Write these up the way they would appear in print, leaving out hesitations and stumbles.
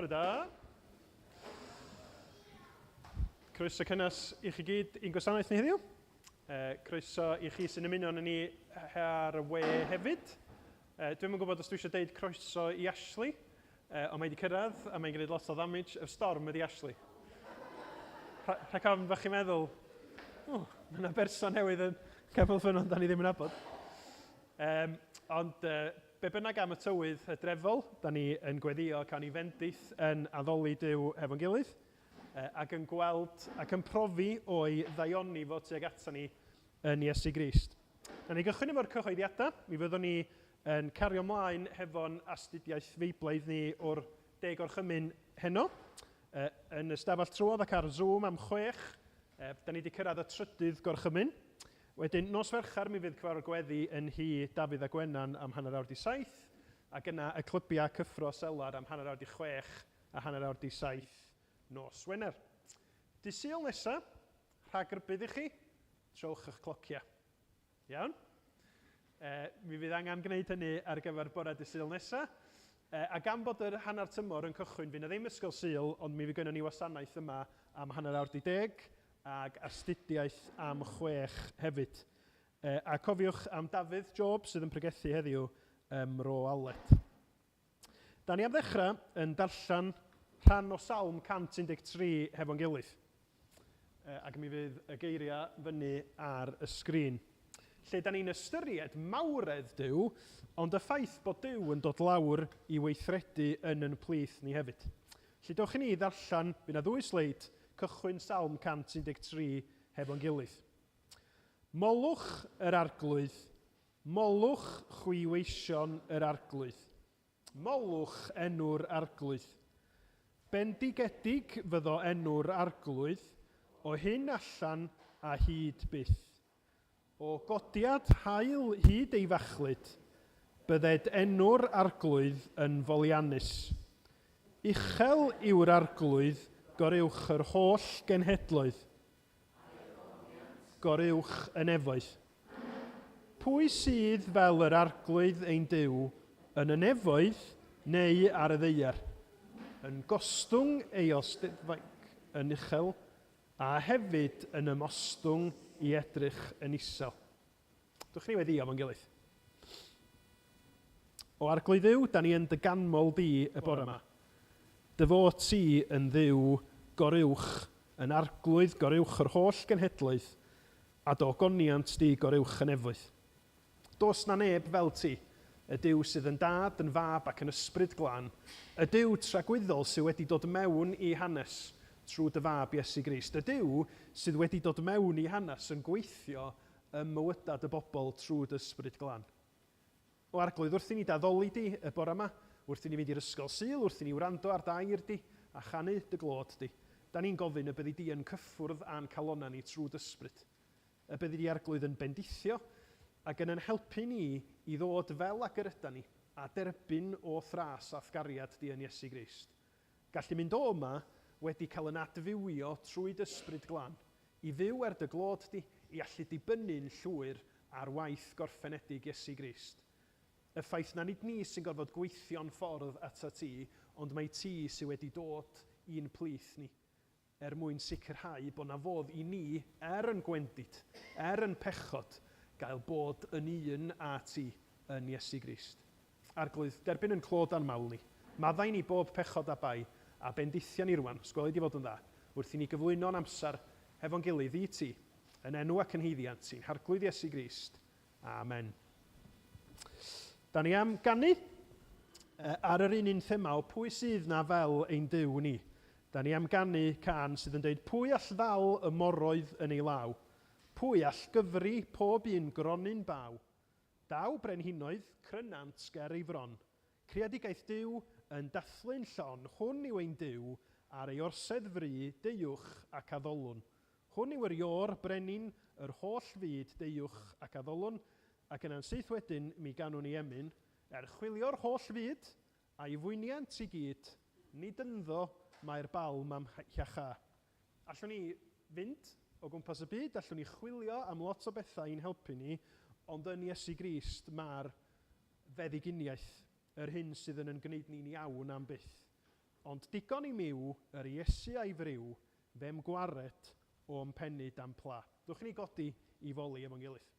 Bore da. Croeso cynnes i chi gyd i'n gwasanaeth ni heddiw. E, croeso i chi sy'n ymuno yn ni ar y we hefyd. E, Dwi'm yn gwybod os dwi eisiau deud croeso i Ashley, e, ond mae wedi cyrraedd a mae'n gwneud lot o ddamage. Y storm ydi Ashley. Rhaid ofn bod chi'n meddwl, o, mae yna berson newydd yn Capel Ffynnon da ni ddim yn abod. Um, ond uh, be bynnag am y tywydd hydrefol, da ni yn gweddio cawn ni fendith yn addoli Duw hefo'n gilydd, uh, ac yn gweld ac yn profi o'i ddaioni fo tuag ato ni yn Iesu Grist. Na ni gychwyn efo'r cyhoeddiadau. Mi fyddwn ni yn cario mlaen hefo'n astudiaeth Feiblaidd ni o'r Deg Orchymyn heno, uh, yn y stafell trwodd ac ar Zoom am chwech. Uh, da ni wedi cyrraedd y trydydd gorchymyn. Wedyn, nos Fercher mi fydd cyfarfod gweddi yn nhŷ Dafydd a Gwenan am hanner awr 'di saith, ac yna y clybiau cyffro selar am hanner awr 'di chwech a hanner awr 'di saith nos Wener. Dydd Sul nesa, rhagrybudd i chi, trowch eich clociau. Iawn? E, mi fydd angen gwneud hynny ar gyfer bore dydd Sul nesa. E, a gan bod yr hanner tymor yn cychwyn, fydd 'na ddim ysgol Sul, ond mi fydd gynnon ni wasanaeth yma am hanner awr 'di deg, Ac astudiaeth am chwech hefyd. E, a cofiwch am Dafydd Job sydd yn pregethu heddiw ym Mro Aled. Da ni am ddechrau yn darllen rhan o Salm 113 hefo'n gilydd. E, ac mi fydd y geiriau fyny ar y sgrin. Lle da ni'n ystyried mawredd Duw, ond y ffaith bod Duw yn dod lawr i weithredu yn yn plith ni hefyd. Felly dewch i ni ddarllen, fydd 'na ddwy sleid, cychwyn Salm 113 hefo'n gilydd. Molwch yr Arglwydd, molwch chwi weision yr Arglwydd. Molwch enw'r Arglwydd. Bendigedig fyddo enw'r Arglwydd o hyn allan a hyd byth. O godiad haul hyd ei fachlud, bydded enw'r Arglwydd yn foliannus. Uchel yw'r Arglwydd goruwch yr holl genhedloedd, goruwch y nefoedd. Pwy sydd fel yr Arglwydd ein Duw yn y nefoedd neu ar y ddaear, yn gostwng ei osteddfainc yn uchel A hefyd yn ymostwng i edrych yn isel. Dwch ni weddïo efo'n gilydd. O Arglwydd Dduw, da ni yn dy ganmol di y bore yma. Dy fod ti yn Dduw goruwch, yn Arglwydd goruwch yr holl genhedloedd, a dy ogoniant di goruwch y nefoedd. Does 'na neb fel ti, y Duw sydd yn Dad, yn Fab ac yn Ysbryd Glân, y Duw tragwyddol sydd wedi dod mewn i hanes trwy dy Fab Iesu Grist, y Duw sydd wedi dod mewn i hanes yn gweithio ym mywydau dy bobl trwy dy Ysbryd Glân. O Arglwydd, wrth i ni d'addoli di y bore 'ma, wrth i ni fynd i'r ysgol Sul, wrth i ni wrando ar d'air di a chanu dy glod di, 'da ni'n gofyn y byddi di yn cyffwrdd â'n calonnau ni trwy d'Ysbryd. Y byddi di Arglwydd yn bendithio ac yn yn helpu ni i ddod fel ag yr ydan ni, a derbyn o'th ras a'th gariad di yn Iesu Grist. Gallu mynd o yma wedi cael yn adfywio trwy d'Ysbryd Glân, i fyw er dy glod di, i allu dibynnu'n llwyr ar waith gorffenedig Iesu Grist. Y ffaith na nid ni sy'n gorfod gweithio'n ffordd atat ti, ond mai ti sy wedi dod i'n plith ni. er mwyn sicrhau bod 'na fodd i ni, er yn gwendid, er yn pechod, gael bod yn un â ti yn Iesu Grist. Arglwydd, derbyn yn clod a'n mawl ni. Maddau ni bob pechod a bai, a bendithia ni rwan, os gweli di fod yn dda, wrth i ni gyflwyno'n amser hefo'n gilydd i ti, yn enw ac yn haeddiant i'n Harglwydd Iesu Grist. Amen. Da ni am ganu ar yr un un thema o pwy sydd na fel ein Duw ni. Da ni am ganu cân sydd yn dweud pwy all ddal y moroedd yn ei law? Pwy all gyfri pob un gronyn baw? Daw brenhinoedd, crynant ger ei fron. Creadigaeth Duw yn dathlu'n llon, hwn yw ein Duw, ar ei orsedd fry, deuwch ac addolwn. Hwn yw yr Iôr, brenin yr holl fyd, deuwch ac addolwn, ac yna'n syth wedyn mi ganwn ni emyn, er chwilio'r holl fyd, a'i fwyniant i gyd, nid ynddo mae'r balm am hiachâ. Allwn ni fynd o gwmpas y byd, allwn ni chwilio am lot o bethau i'n helpu ni, ond yn Iesu Grist mae'r feddyginiaeth, yr hyn sydd yn yn gwneud ni'n iawn am byth. Ond digon i miw, yr Iesu a'i friw, fe'm gwared o'm penyd a'm pla. Dwch i ni godi i foli efo'n gilydd.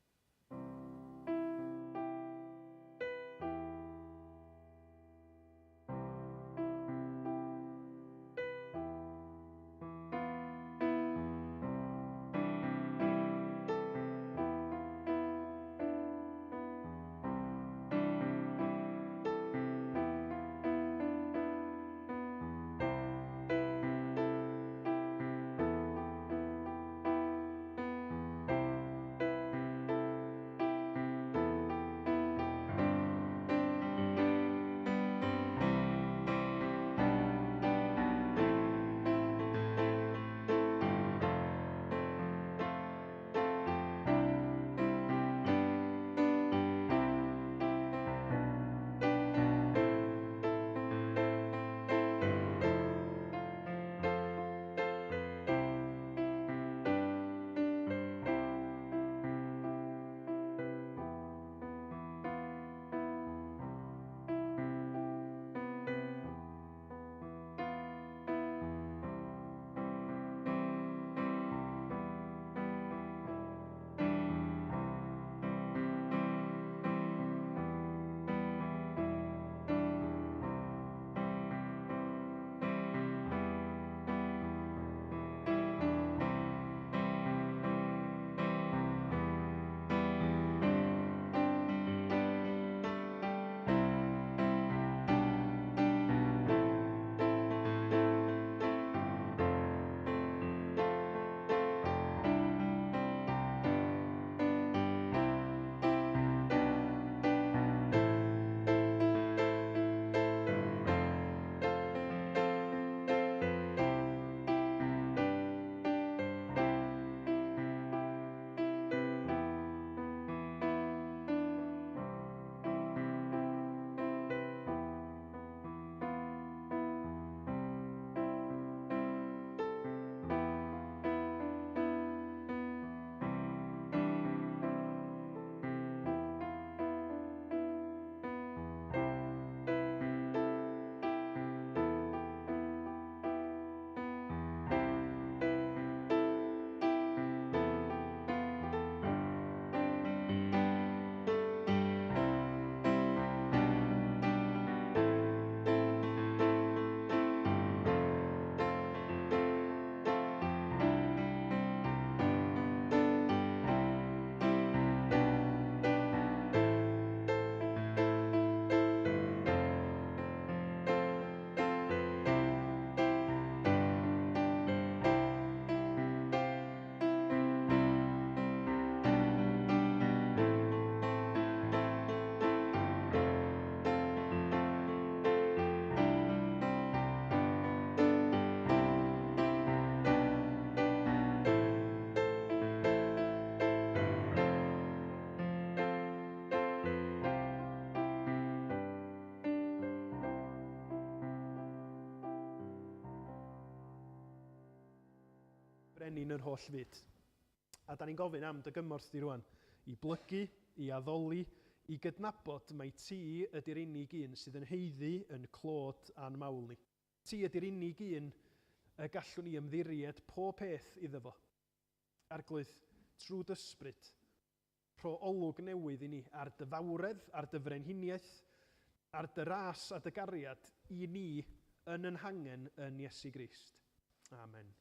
Brenin yr holl fyd. A da ni'n gofyn am dy gymorth di rwan, i blygu, i addoli, i gydnabod mai ti ydy'r unig un sydd yn haeddu yn clod a'n mawl ni. Ti ydy'r unig un y gallwn ni ymddiried pob peth iddo fo. Arglwydd, trwy d'ysbryd, rho olwg newydd i ni ar dy fawredd, ar dy frenhiniaeth, ar dy ras a dy gariad i ni yn yn hangen yn Iesu Grist. Amen.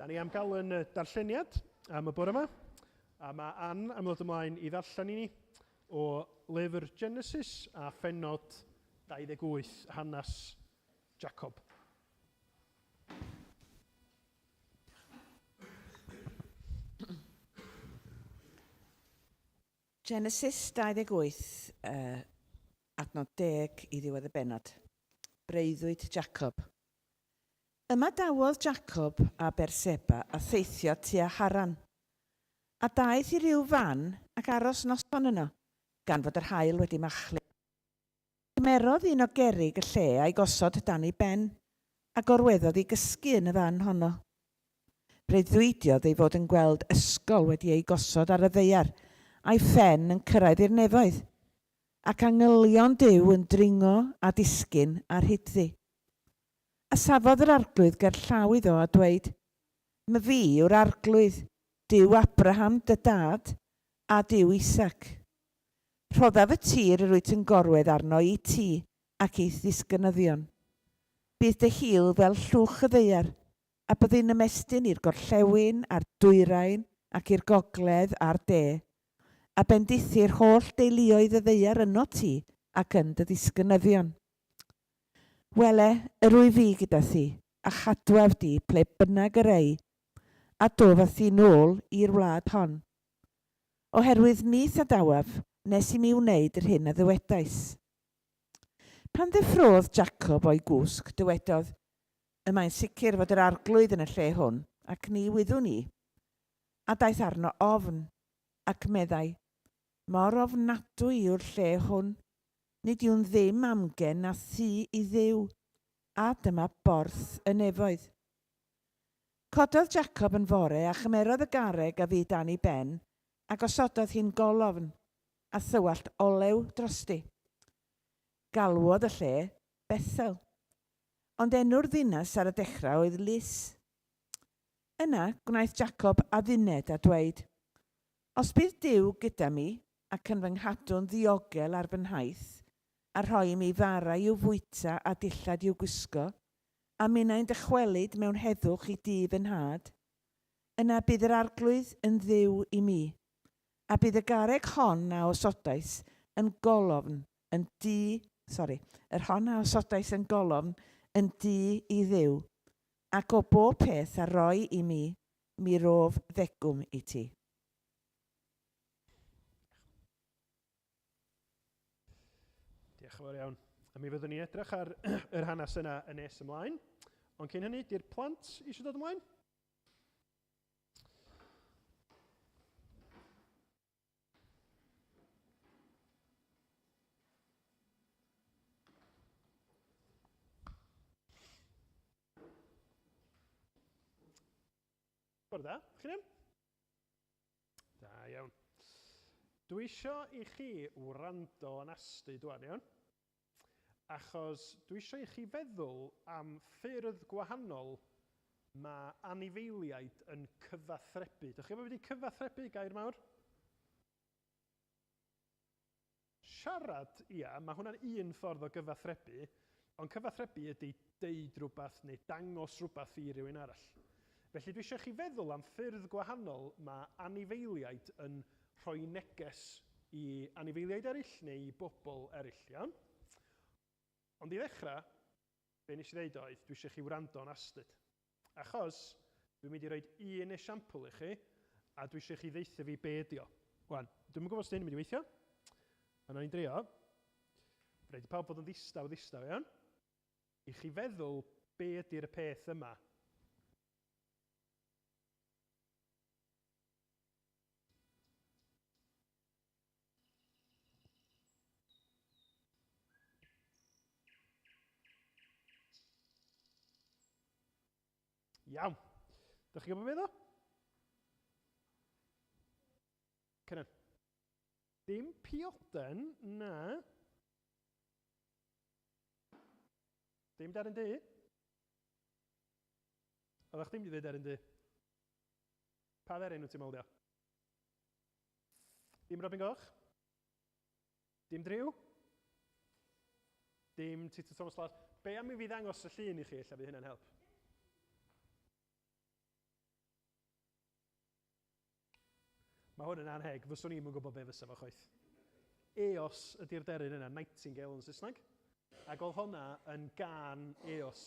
Da ni am gael yn darlleniad am y bore yma, a mae Ann am ddod ymlaen i ddarllen i ni o lyfr Genesis a phenod 28, hanes Jacob. Genesis 28, uh, adnod 10 i ddiwedd y bennod. Breuddwyd Jacob. Ymadawodd Jacob â Berseba a theithio tua Haran. A daeth i ryw fan ac aros noson yno, gan fod yr haul wedi machlud. Cymerodd un o gerrig y lle a'i gosod dan ei ben, a gorweddodd i gysgu yn y fan honno. Breuddwydiodd ei fod yn gweld ysgol wedi ei gosod ar y ddaear, a'i phen yn cyrraedd i'r nefoedd, ac angylion Duw yn dringo a disgyn ar hyd-ddi. A safodd yr Arglwydd ger llaw iddo a dweud, Myfi yw'r Arglwydd, Duw Abraham dy dad, a Duw Isaac. Rhoddaf y tir yr wyt yn gorwedd arno i ti ac i'th ddisgynyddion. Bydd dy hil fel llwch y ddaear, a byddi'n ymestyn i'r gorllewin a'r dwyrain ac i'r gogledd a'r de, a bendithir holl deuluoedd y ddaear ynot ti ac yn dy ddisgynyddion. Wele, yr wyf fi gyda thi, a chadwaf di ple bynnag yr ei, a dof â thi nôl i'r wlad hon. Oherwydd ni'th adawaf nes i mi wneud yr hyn a ddywedais. Pan ddeffrôdd Jacob o'i gwsg, dywedodd, Y mae'n sicr fod yr Arglwydd yn y lle hwn, ac ni wyddwn i. A daeth arno ofn, ac meddai, Mor ofnadwy yw'r lle hwn! Nid yw'n ddim amgen na thŷ i Dduw, a dyma borth y nefoedd. Cododd Jacob yn fore a chymerodd y garreg a fu dan ei ben, a gosododd hi'n golofn, a thywallt olew drosti. Galwodd y lle Bethel. Ond enw'r ddinas ar y dechrau oedd Lus. Yna gwnaeth Jacob adduned a dweud, Os bydd Duw gyda mi, ac yn fy nghadw'n ddiogel ar fy nhaith, a rhoi i mi fara i'w fwyta a dillad i'w gwisgo, a minnau'n dychwelyd mewn heddwch i dŷ fy nhad, yna bydd yr Arglwydd yn Dduw i mi, a bydd y garreg hon a osodais yn golofn yn dŷ, sori, yr hon a osodais yn golofn yn dŷ i Dduw, ac o bob peth a roi i mi, mi rof ddegwm i ti. Diolch yn fawr iawn. A mi fyddwn ni'n edrych ar yr hanes yna yn nes ymlaen. Ond cyn hynny, di'r plant eisiau dod ymlaen? Bore da, chi'n iawn? Da iawn. Dwi isio i chi wrando yn astud wan, iawn? Achos dwi isio i chi feddwl am ffyrdd gwahanol mae anifeiliaid yn cyfathrebu. Dych chi'n gwybod beth ydy cyfathrebu, gair mawr? Siarad, ia, mae hwnna'n un ffordd o gyfathrebu, ond cyfathrebu ydy deud rhywbeth neu dangos rhywbeth i rywun arall. Felly dwi eisiau chi feddwl am ffyrdd gwahanol mae anifeiliaid yn rhoi neges i anifeiliaid eraill neu i bobl eraill, iawn? Ond i ddechrau, be nes i ddeud oedd, dwi eisiau chi wrando'n astud. Achos, dwi'n mynd i roid un esiampl i chi, a dwi eisiau chi ddeutha fi be ydi o. Wan, dwi'm yn gwybod os 'di hyn yn mynd i weithio, ond nawn ni drio. Rhaid i pawb fod yn ddistaw, ddistaw, iawn? I chi feddwl be ydi'r peth yma. Iawn. Dych chi'n gwybod beth o? Cynan. Dim pioden, na. Dim deryn du. Oeddech chdi'n mynd i ddweud deryn du? Pa dderyn wyt ti'n meddwl di o? Dim Robin Goch? Dim Driw? Dim Tito Thomas Lawrence? Be am i fi ddangos y llun i chi, ella fydd hynna'n help. Mae hwn yn anheg, fyswn i'm yn gwybod be fysa fo chwaith. Eos ydy'r deryn yna, nightingale yn Saesneg. Ac oedd honna yn gân eos.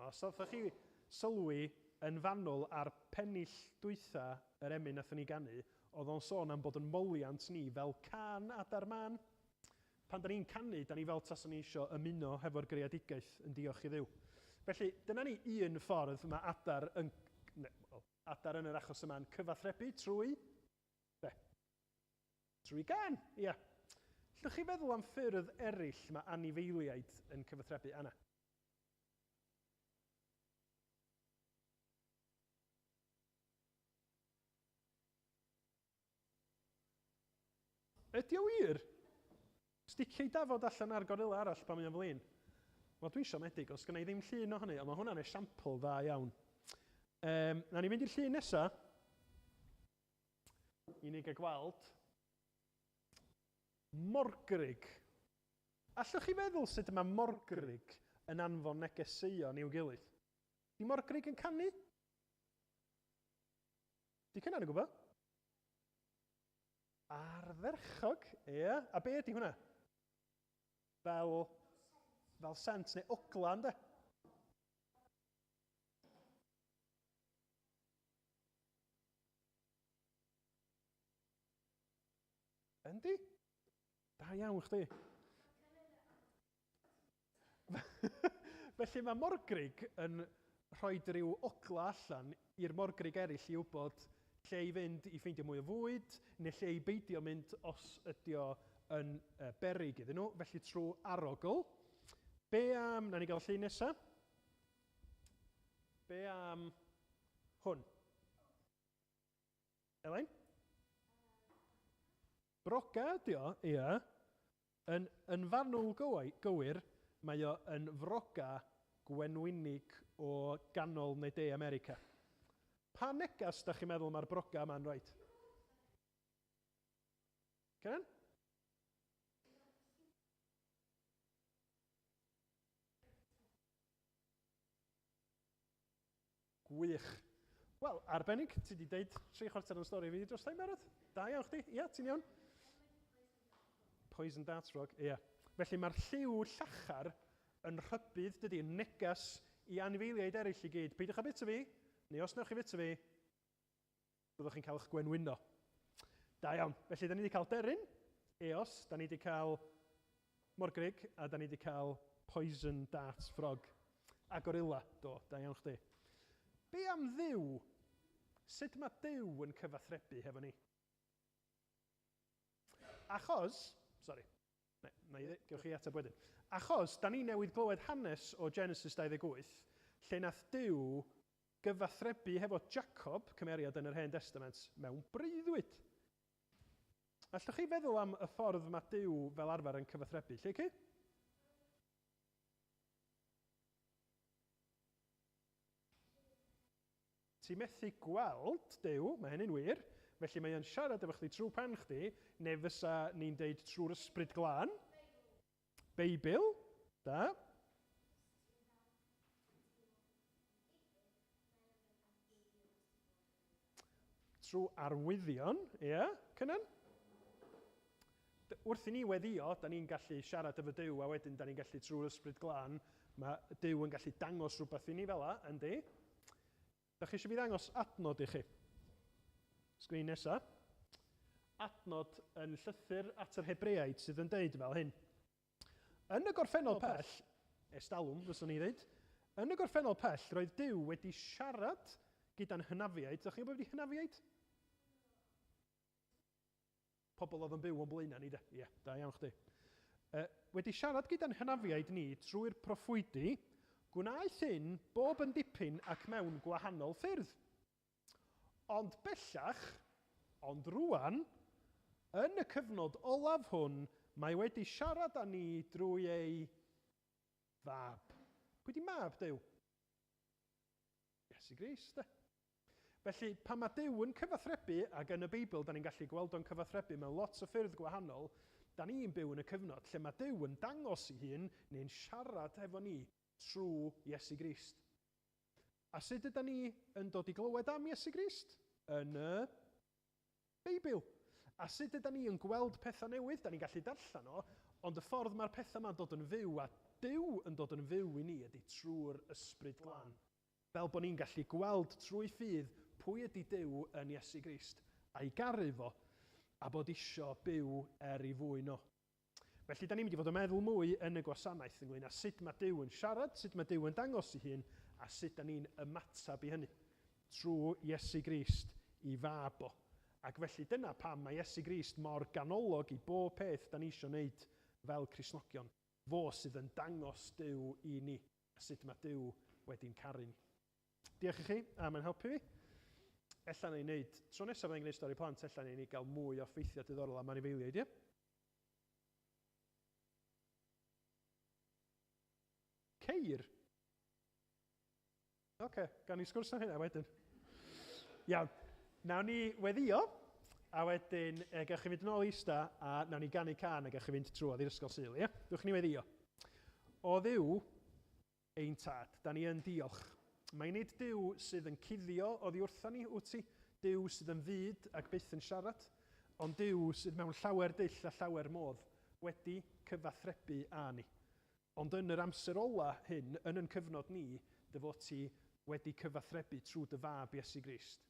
Os wnaethoch chi sylwi yn fanwl ar pennill dwytha yr emyn nathon ni ganu, oedd o'n sôn am bod yn moliant ni fel cân adar mân. Pan da ni'n canu, da ni fel tasan ni isio ymuno hefo'r greadigaeth yn diolch i Dduw. Felly, dyna ni un ffordd mae adar yn, ne, well, adar yn yr achos yma'n cyfathrebu trwy, be? Trwy gân, ia. Llwch chi feddwl am ffyrdd eraill mae anifeiliaid yn cyfathrebu, Anna? Ydy o wir? Sticio ei dafod allan ar gorilla arall pan mae o'n flin? Wel, dwi'n siomedig, os gynna i ddim llun o hynny, ond mae hwnna'n esiampl dda iawn. Um, na ni fynd i'r llun nesa i ni gael gweld morgrug. Allwch chi feddwl sut mae morgrug yn anfon negeseuon i'w gilydd? Di morgrug yn canu? Di Cynan yn gwybod? Ardderchog, ie. A be ydy hwnna? Fel, fel sent neu ogla, ynddo? Yndi? Da iawn chdi. Felly mae morgrug yn rhoi rhyw ogla allan i'r morgrug eraill i wybod lle i fynd i ffeindio mwy o fwyd, neu lle i beidio mynd os ydy o yn beryg iddyn nhw. Felly trwy arogl. Be am... Na ni gael llun nesaf. Be am hwn? Elain? Broga ydy o, ia. Yn, yn fanwl gywir, mae o yn froga gwenwynig o ganol neu de America. Pa negas da chi'n meddwl mae'r broga yma'n rhoid? Karen? Gwych. Wel, arbennig, ti 'di deud 3/4 o'n stori fi dros tai'n barod. Da iawn chdi. Ia, ti'n iawn? Poison dart frog, ia. Felly mae'r lliw llachar yn rhybudd, dydy, yn negas i anifeiliaid eraill i gyd. Peidiwch â bita fi, neu os wnewch chi fita fi, Byddwch chi'n cael eich gwenwyno. Da iawn. Felly, da ni wedi cael deryn, eos, da ni wedi cael morgrug, a da ni wedi cael poison dart frog. A gorilla, do, da iawn chdi. Be am Dduw? Sut mae Duw yn cyfathrebu hefo ni? Achos, sori, na, na i, gewch chi ateb wedyn. Achos, da ni newydd glywed hanes o Genesis 28, lle nath Duw gyfathrebu hefo Jacob, cymeriad yn yr Hen Destament, mewn breuddwyd. Allwch chi feddwl am y ffordd mae Duw fel arfer yn cyfathrebu, lle ci? Ti methu gweld Duw, mae hynny'n wir, felly mae o'n siarad efo chdi trwy pen chdi, neu fysa ni'n deud trwy'r ysbryd glân. Beibl, da. Trwy arwyddion, ie, yeah. Cynan? Wrth i ni weddio, da ni'n gallu siarad efo Duw, a wedyn da ni'n gallu trwy'r ysbryd glân, mae Duw yn gallu dangos rhywbeth i ni fel la, yndi? Da chi eisiau fi ddangos adnod i chi? Sgrin nesa. Adnod yn llythyr at yr Hebreaid sydd yn deud fel hyn. Yn y gorffennol pell, estalwm fyswn i ddeud, yn y gorffennol pell roedd Duw wedi siarad gyda'n hynafiaid. Ydych chi'n gwybod beth hynafiaid? Pobl oedd yn byw o'n blaenau ni de. Ie, da iawn chdi. Uh, wedi siarad gyda'n hynafiaid ni trwy'r proffwydi, gwnaeth hyn bob yn dipyn ac mewn gwahanol ffyrdd. Ond bellach, ond rwan, yn y cyfnod olaf hwn, mae wedi siarad â ni drwy ei fab. Pwy di mab Duw? Iesu Grist, de. Felly, pan mae Duw yn cyfathrebu, ac yn y Beibl, da ni'n gallu gweld o'n cyfathrebu mewn lot o ffyrdd gwahanol, da ni'n byw yn y cyfnod lle mae Duw yn dangos ei hun neu'n siarad efo ni trwy Iesu Grist. A sut yda ni yn dod i glywed am Iesu Grist? Yn y Beibl. Beibl. A sut ydan ni yn gweld pethau newydd? Da ni'n gallu darllen o, ond y ffordd mae'r pethau yma'n dod yn fyw a Duw yn dod yn fyw i ni ydy trwy'r Ysbryd Glân. Fel bod ni'n gallu gweld trwy ffydd pwy ydy Duw yn Iesu Grist, a'i garu fo, a bod isio byw er ei fwyn o. Felly, da ni'n mynd i fod yn meddwl mwy yn y gwasanaeth ynglyn â sut mae Duw yn siarad, sut mae Duw yn dangos ei hun, a sut da ni'n ymateb i hynny. Trwy Iesu Grist, i fab o. Ac felly dyna pam mae Iesu Grist mor ganolog i bob peth da ni eisiau wneud fel Cristnogion. Fo sydd yn dangos Duw i ni, a sut mae Duw wedi'n caru ni. Diolch i chi am yn helpu fi. Ella na i wneud, tro nesaf byddai'n gwneud stori plant, ella na i ni gael mwy o ffeithiau diddorol am anifeiliaid, ie? Ceir? Oce, okay, gawn ni sgwrs am hynna wedyn. Iawn, nawn ni weddio, a wedyn e, gewch chi fynd yn ôl i ista, a nawn ni ganu can a gewch chi fynd trwodd i'r ysgol Sul, ie? Dewch ni weddio. O Dduw, Ein Tad, da ni yn diolch. Mai nid Duw sydd yn cuddio oddi wrtha ni, wyt ti, Duw sydd yn fud ac byth yn siarad, ond Duw sydd mewn llawer dull a llawer modd wedi cyfathrebu â ni. Ond yn yr amser ola hyn, yn yn cyfnod ni, dy fod ti wedi cyfathrebu trwy dy Fab Iesu Grist.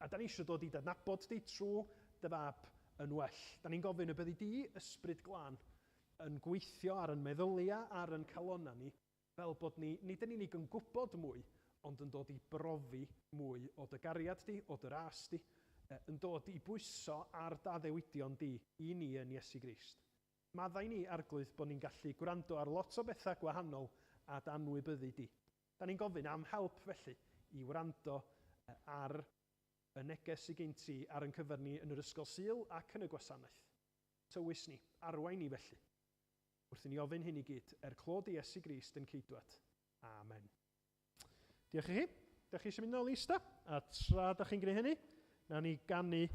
A da ni eisiau dod i dy adnabod di trwy dy Fab yn well. Da ni'n gofyn y byddi di, Ysbryd Glân, yn gweithio ar yn meddyliau, ar yn calonnau ni, fel bod ni nid yn unig yn gwybod mwy, ond yn dod i brofi mwy o dy gariad di, o dy ras di, yn dod i bwyso ar dy addewidion di i ni yn Iesu Grist. Maddau ni, Arglwydd, bod ni'n gallu gwrando ar lot o bethau gwahanol a dy anwybyddu di. Da ni'n gofyn am help felly i wrando ar y neges sy gin ti ar yn cyfer ni yn yr Ysgol Sul ac yn y gwasanaeth. Tywys ni, arwain ni felly. Wrth i ni ofyn hyn i gyd, er clod i Iesu Grist yn Ceidwad. Amen. Diolch i chi. Da chi eisiau mynd nôl i ista? A tra da chi'n gwneud hynny, nawn ni ganu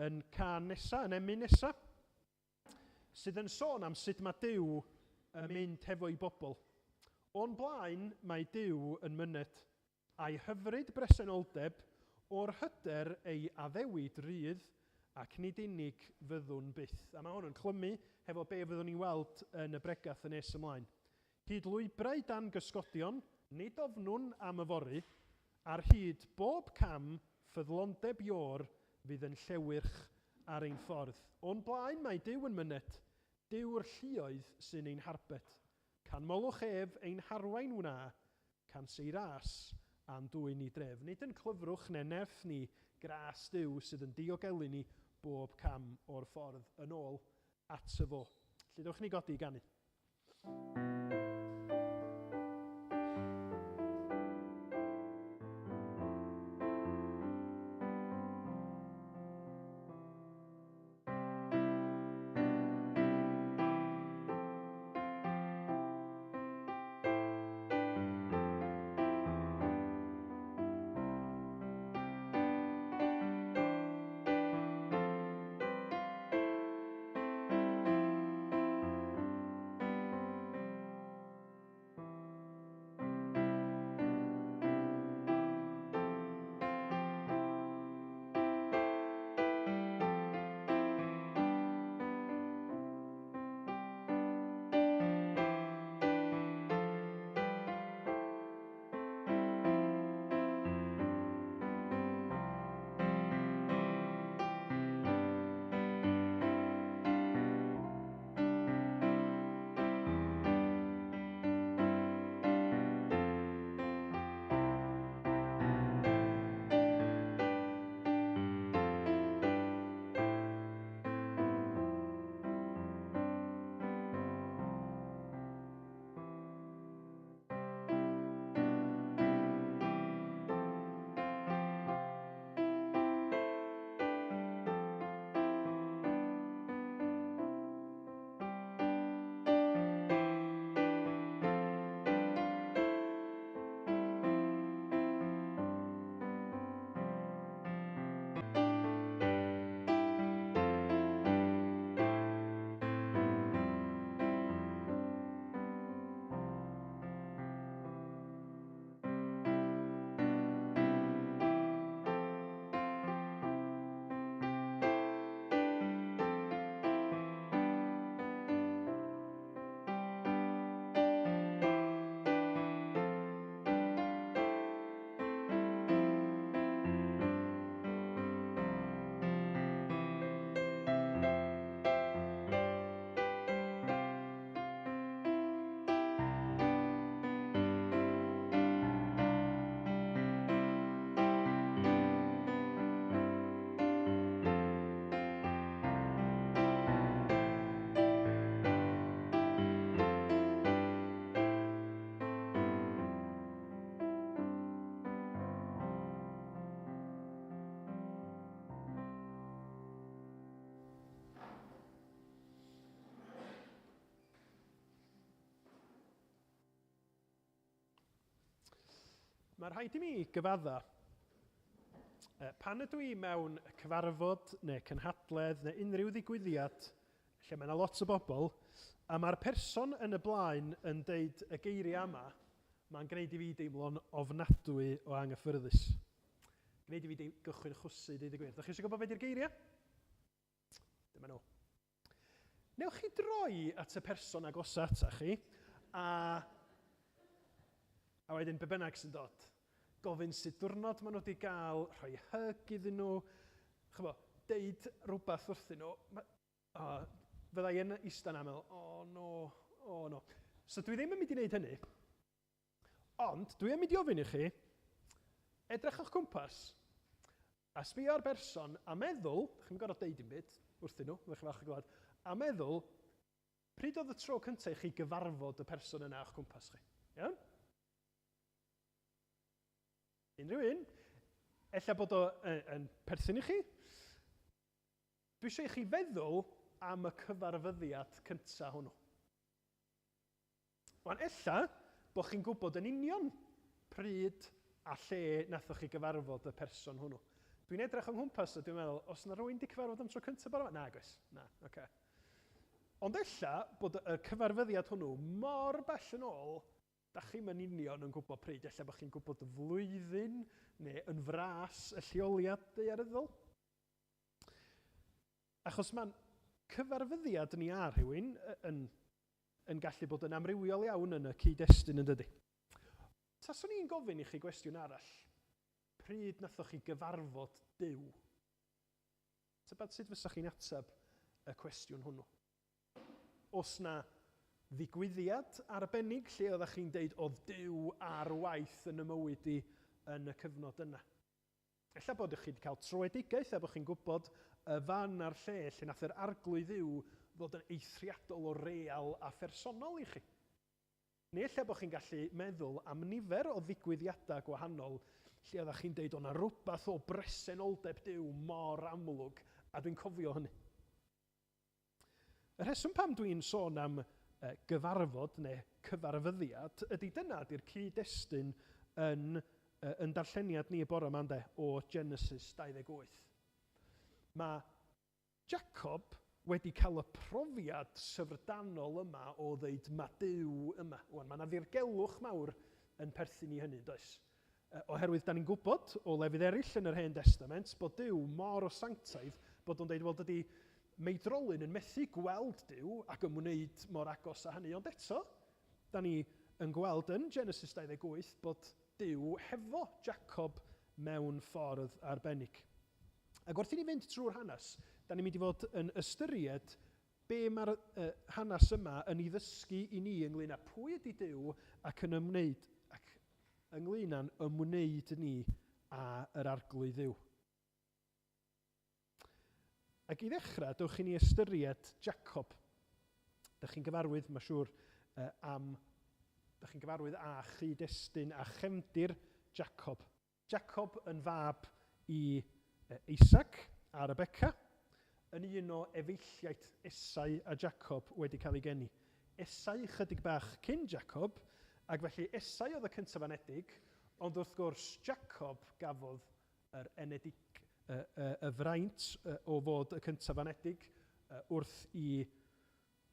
yn can nesa, yn emyn nesa, sydd yn sôn am sut mae Duw yn mynd hefo'i bobl. O'n blaen mae Duw yn myned, a'i hyfryd bresenoldeb o'r hyder ei addewid rydd ac nid unig fyddwn byth. A mae hwn yn clymu hefo be fyddwn ni'n weld yn y bregath yn nes ymlaen. Hyd lwybrau dan gysgodion, nid ofnwn am yfory, ar hyd bob cam ffyddlondeb Iôr fydd yn llewyrch ar ein ffordd. O'n blaen mae Duw yn myned, Duw'r lluoedd sy'n ein harbed. Canmolwch ef, ein harwain wna, cans ei ras a'n dwyn i dref. Nid yn clyfrwch ne nerth ni, gras Duw sydd yn diogelu ni bob cam o'r ffordd yn ôl ato fo. Felly dewch i ni godi i ganu. Mae rhaid i mi gyfadda, pan ydw i mewn cyfarfod neu cynhadledd neu unrhyw ddigwyddiad lle mae yna lot o bobl, a mae'r person yn y blaen yn deud y geiriau yma, mae'n gwneud i fi deimlo'n ofnadwy o anghyffyrddus. Gwneud i fi gychwyn chwysu, deud y gwir. Dach chi eisiau gwybod beth yw'r geiriau? Dyma nhw. Newch chi droi at y person agosa ata chi, a, a wedyn be bynnag sy'n dod. Gofyn sut diwrnod maen nhw wedi gael, rhoi hug iddyn nhw, chybo, deud rhywbeth wrthyn nhw. Ma, o, fydda i yn eistedd yna meddwl, o oh, no, o oh, no. So dwi ddim yn mynd i wneud hynny. Ond dwi yn mynd i ofyn i chi, edrych o'ch cwmpas, a sbio ar berson a meddwl, chi'm yn gorfod deud dim byd wrthyn nhw, fyddwch chi'n falch o glywed, a meddwl, pryd oedd y tro cyntaf i chi gyfarfod y person yna o'ch cwmpas chi? Iawn? Unrhyw un? Ella bod o yn perthyn i chi? Dwi eisiau i chi feddwl am y cyfarfyddiad cyntaf hwnnw. Wan, ella bod chi'n gwybod yn union pryd a lle nathoch chi gyfarfod y person hwnnw. Dwi'n edrych o nghwmpas a dwi'n meddwl, os na rhywun di cyfarfod am tro cyntaf bore 'ma? Nag oes, na, oce. Okay. Ond ella bod y cyfarfyddiad hwnnw mor bell yn ôl, da chi'm yn union yn gwybod pryd, ella bod chi'n gwybod y flwyddyn neu yn fras y lleoliad daearyddol. Achos mae'n cyfarfyddiad ni â rhywun yn yn gallu bod yn amrywiol iawn yn y cyd-destun yn dydy? Taswn i'n gofyn i chi gwestiwn arall, pryd nathoch chi gyfarfod Duw? Tybed sut fysa chi'n ateb y cwestiwn hwnnw? Oes 'na ddigwyddiad arbennig lle oeddech chi'n deud oedd Duw ar waith yn y mywyd i yn y cyfnod yna? Ella bod chi wedi cael troedigaeth a bod chi'n gwybod y fan a'r lle lle nath yr Arglwydd Dduw ddod yn eithriadol o real a phersonol i chi. Neu ella bod chi'n gallu meddwl am nifer o ddigwyddiadau gwahanol lle oeddech chi'n deud o 'na rywbeth o bresenoldeb Duw mor amlwg a dwi'n cofio hynny. Y rheswm pam dwi'n sôn am gyfarfod neu cyfarfyddiad ydy dyna ydy'r cyd-destun yn yn darlleniad ni y bore yma ynde, o Genesis 28. Mae Jacob wedi cael y profiad syfrdanol yma o ddeud mae Duw yma. Wan, mae yna ddirgelwch mawr yn perthyn i hynny, does? Oherwydd da ni'n gwybod o lefydd eraill yn yr Hen Destament bod Duw mor o sanctaidd bod o'n deud, wel dydy meidrolyn yn methu gweld Duw ac ymwneud mor agos â hynny, ond eto, da ni yn gweld yn Genesis 28 bod Duw hefo Jacob mewn ffordd arbennig. Ac wrth i ni fynd trwy'r hanes, da ni'n mynd i fod yn ystyried be mae'r hanes yma yn ei ddysgu i ni ynglyn â pwy ydy Duw ac yn ymwneud ac ynglŷn â'n ymwneud ni â yr Arglwydd Dduw. Ac i ddechrau, dewch i ni ystyried Jacob. Dych chi'n gyfarwydd, mae'n siŵr, am... Dych chi'n gyfarwydd â chyd-destun a chefndir Jacob. Jacob yn fab i Isaac a Rebecca, yn un o efeilliaid Esau a Jacob wedi cael ei geni. Esau chydig bach cyn Jacob, ac felly Esau oedd y cyntaf anedig, ond wrth gwrs Jacob gafodd yr enedig, y, y, y fraint o fod y cyntaf anedig wrth i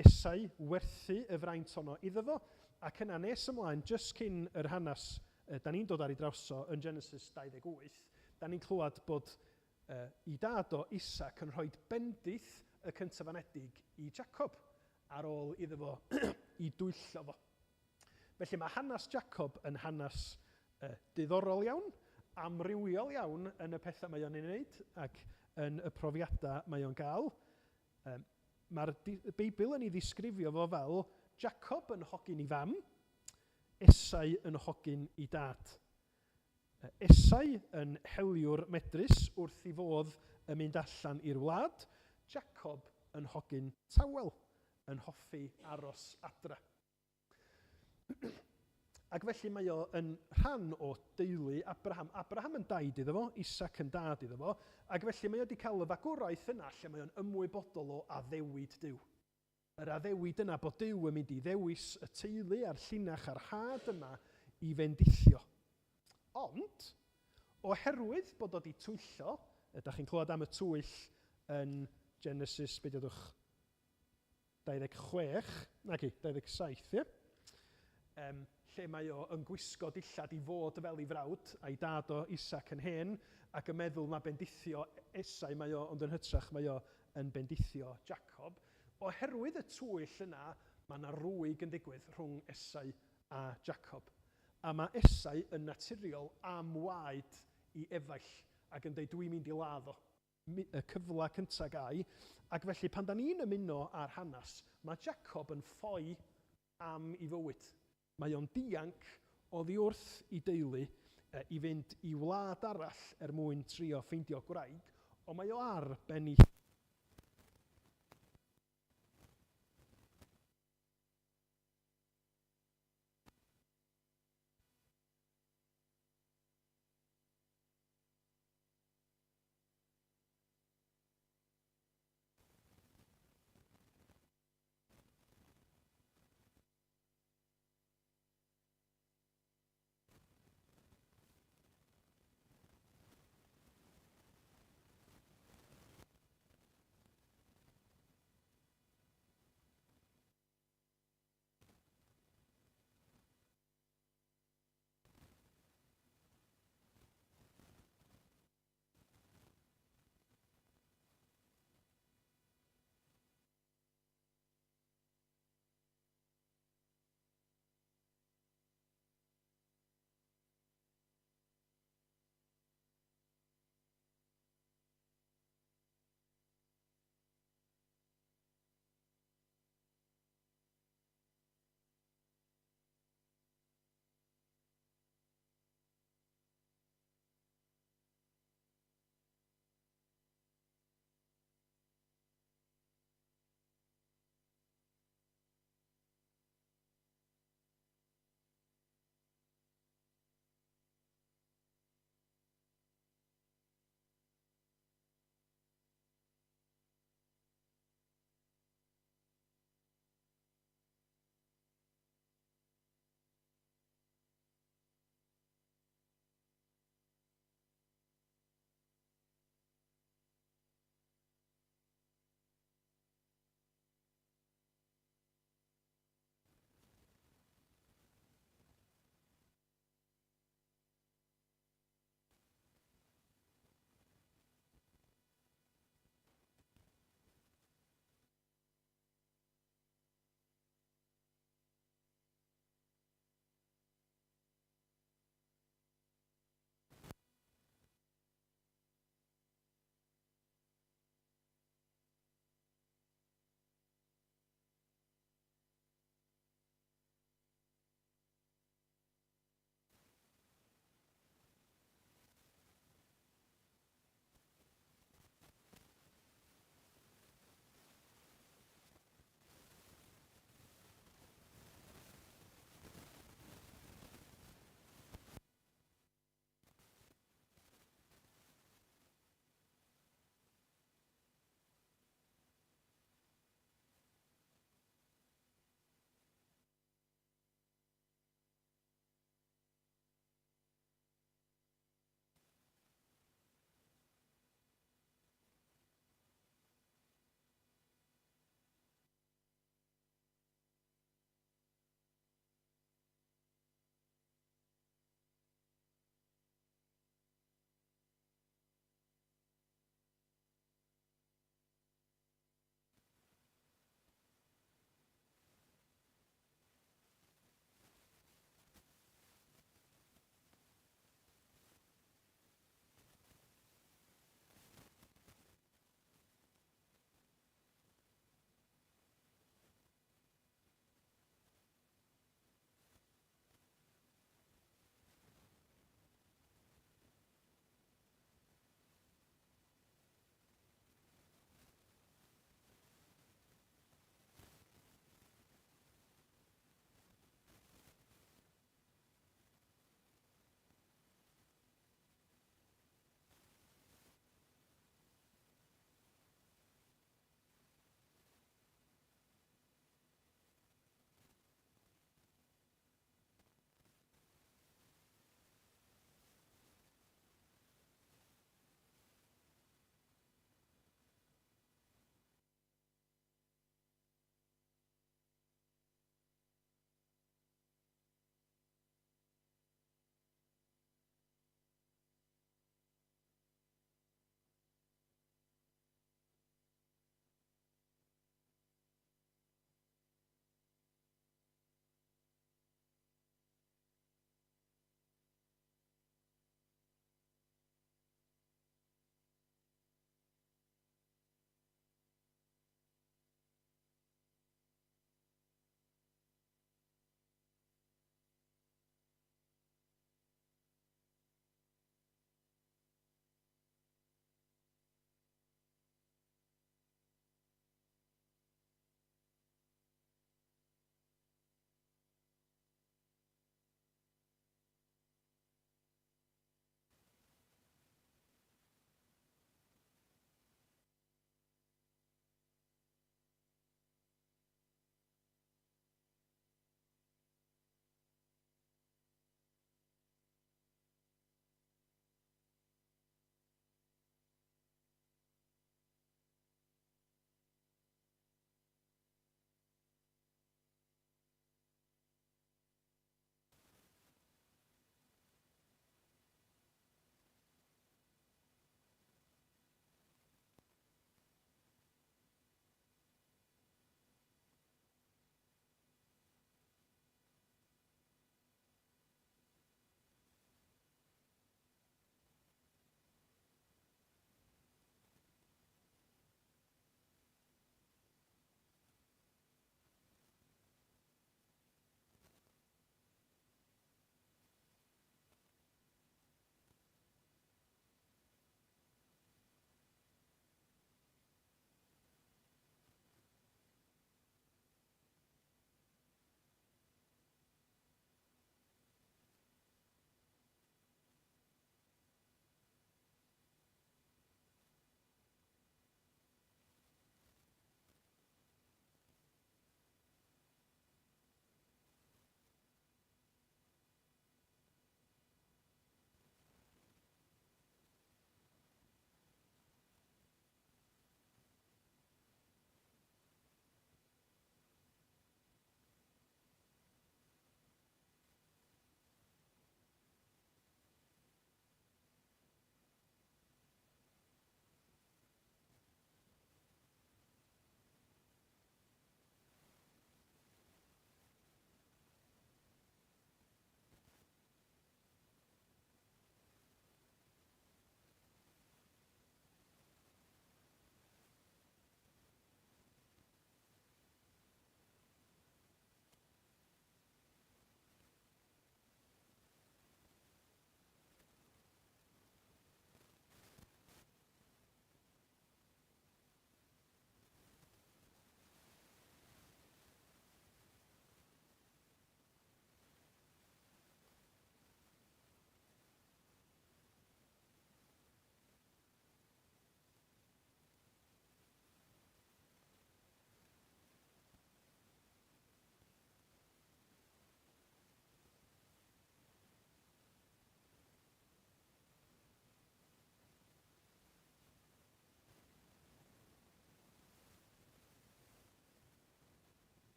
Esau werthu y fraint honno iddo fo, ac yna nes ymlaen, jyst cyn yr hanes da ni'n dod ar ei draws o yn Genesis 28, da ni'n clywed bod i dad o, Isaac, yn rhoi bendith y cyntaf-anedig i Jacob, ar ôl iddo fo i dwyllo fo. Felly mae hanes Jacob yn hanes diddorol iawn, amrywiol iawn yn y pethau mae o'n ei wneud ac yn y profiadau mae o'n gael. Mae'r Beibl yn ei ddisgrifio fo fel Jacob yn hogyn i fam, Esau yn hogyn i dad. Esau yn heliwr medrus wrth i fodd yn mynd allan i'r wlad, Jacob yn hogyn tawel, yn hoffi aros adra. Ac felly mae o yn rhan o deulu Abraham. Abraham yn daid iddo fo, Isaac yn dad iddo fo, ac felly mae o wedi cael y fagwraeth yna lle mae o'n ymwybodol o addewid Duw. Yr addewid yna bod Duw yn mynd i ddewis y teulu a'r llinach a'r had yma i fendithio. Ond, oherwydd bod o 'di twyllo, ydach chi'n clywed am y twyll yn Genesis, be dwedwch, 26, naci, 27, ie? Um, lle mae o yn gwisgo dillad i fod fel ei frawd, a'i dad o Isaac yn hen, ac yn meddwl na bendithio Esau mae o, ond yn hytrach mae o yn bendithio Jacob. Oherwydd y twyll yna, mae yna rwyg yn digwydd rhwng Esau a Jacob. A mae Esau yn naturiol am waed i efaill, ac yn dweud, dwi'n mynd i ladd o. Y cyfle cynta gai, ac felly pan da ni'n ymuno â'r hanes, mae Jacob yn ffoi am i fywyd. Mae o'n dianc oddi wrth i deulu i fynd i wlad arall er mwyn trio ffeindio gwraig, ond mae o ar ben i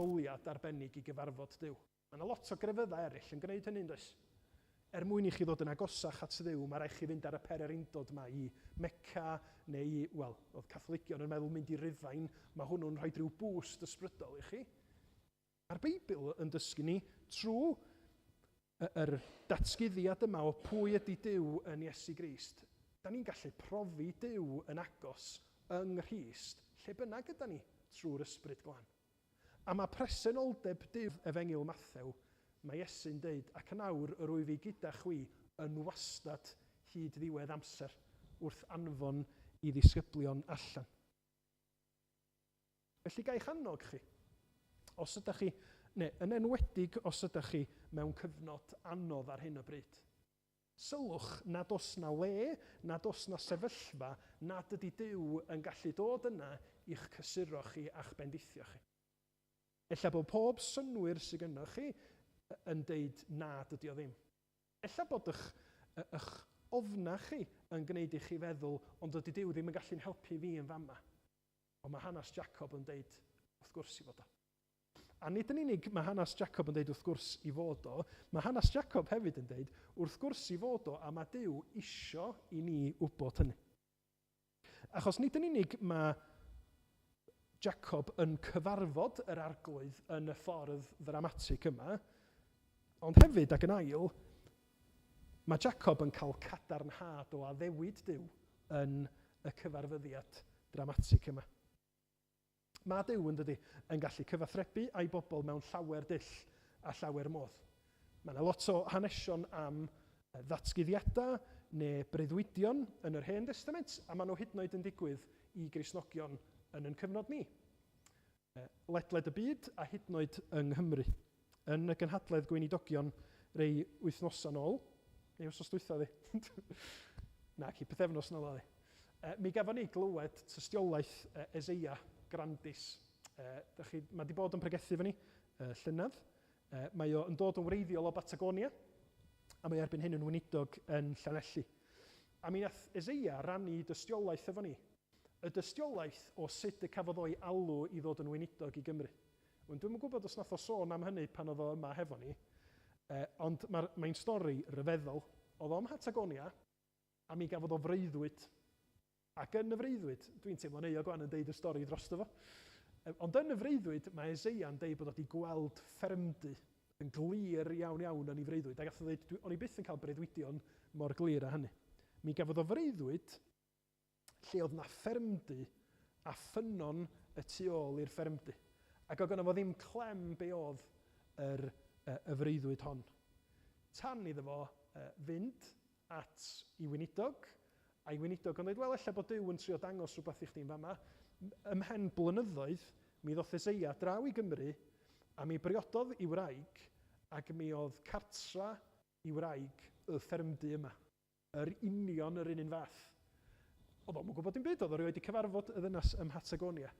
leoliad arbennig i gyfarfod Duw. Mae yna lot o grefyddau eraill yn gwneud hynny, yn does? Er mwyn i chi ddod yn agosach at Dduw, mae rhaid chi fynd ar y pererindod yma i Mecca, neu i, wel, oedd Catholigion yn meddwl mynd i Rufain, mae hwnnw'n rhoi rhyw boost ysbrydol i chi. Mae'r Beibl yn dysgu ni trwy yr datguddiad yma o pwy ydy Duw yn Iesu Grist. Da ni'n gallu profi Duw yn agos yng Nghrist, lle bynnag yda ni, trwy'r Ysbryd Glân. A mae presenoldeb Duw, Efengyl Mathew, mae Iesu'n deud, Ac yn awr yr wyf fi gyda chwi yn wastad hyd ddiwedd amser, wrth anfon i ddisgyblion allan. Felly ga i'ch annog chi, os ydych chi, neu yn enwedig os ydych chi mewn cyfnod anodd ar hyn o bryd, Sylwch nad oes 'na le, nad oes 'na sefyllfa nad ydy Duw yn gallu dod yna i'ch cysuro chi a'ch bendithio chi. Ella bod pob synnwyr sy gynnoch chi yn deud na dydy o ddim. Ella bod ych ych ofnau chi yn gwneud i chi feddwl ond dydy Duw ddim yn gallu'n helpu fi yn fama. Ond mae hanes Jacob yn deud wrth gwrs i fod o. A nid yn unig mae hanes Jacob yn deud wrth gwrs i fod o, mae hanes Jacob hefyd yn deud wrth gwrs i fod o a mae Duw isio i ni wybod hynny. Achos nid yn unig mae Jacob yn cyfarfod yr arglwydd yn y ffordd ddramatig yma, ond hefyd ac yn ail, mae Jacob yn cael cadarnhad o addewid Duw yn y cyfarfyddiad dramatig yma. Mae Duw, yn dydy, yn gallu cyfathrebu â'i bobl mewn llawer dull a llawer modd. Mae yna lot o hanesion am ddatguddiadau neu breuddwydion yn yr Hen Destament, a maen nhw hyd yn oed yn digwydd i Gristnogion yn ein cyfnod ni. Ledled y byd a hyd yn oed yng Nghymru. Yn y gynhadledd gweinidogion rei wythnosau nôl, neu wythnos dwytha ddi? Naci, pythefnos nôl oedd hi. Mi gafon ni glywed tystiolaeth Eseia Grandis. Dach chi, mae 'di bod yn pregethu efo ni llynedd. Mae o yn dod yn wreiddiol o Batagonia, a mae o erbyn hyn yn weinidog yn Llanelli. A mi nath Eseia rannu dystiolaeth efo ni. Y dystiolaeth o sut y cafodd o'i alw i ddod yn weinidog i Gymru. Wel, dwi'm yn gwybod os nath o sôn am hynny pan oedd o yma hefo ni, ond mae'r, mae'n stori ryfeddol. Oedd o ym Mhatagonia, a mi gafodd o freuddwyd. Ac yn y freuddwyd, dwi'n teimlo'n euog wan yn deud y stori drosto fo, ond yn y freuddwyd mae Eseia'n deud bod o wedi gweld ffermdy yn glir iawn iawn yn ei freuddwyd, a gath o ddeud, dwi, o'n i byth yn cael breuddwydion mor glir â hynny. Mi gafodd o freuddwyd lle oedd 'na ffermdy a ffynnon y tu ôl i'r ffermdy. Ac oedd gynno fo ddim clem be oedd yr, y freuddwyd hon. Tan iddo fo fynd at i weinidog, a'i weinidog yn dweud, wel, ella bod Duw yn trio dangos rhywbeth i chdi yn fama. Ymhen blynyddoedd, mi ddoth Eseia draw i Gymru, a mi briododd i wraig, ac mi oedd cartra i wraig y ffermdy yma. Yr union yr un un fath. Oedd o'm yn gwybod dim byd, oedd o rioed 'di cyfarfod y ddynas ym Mhatagonia.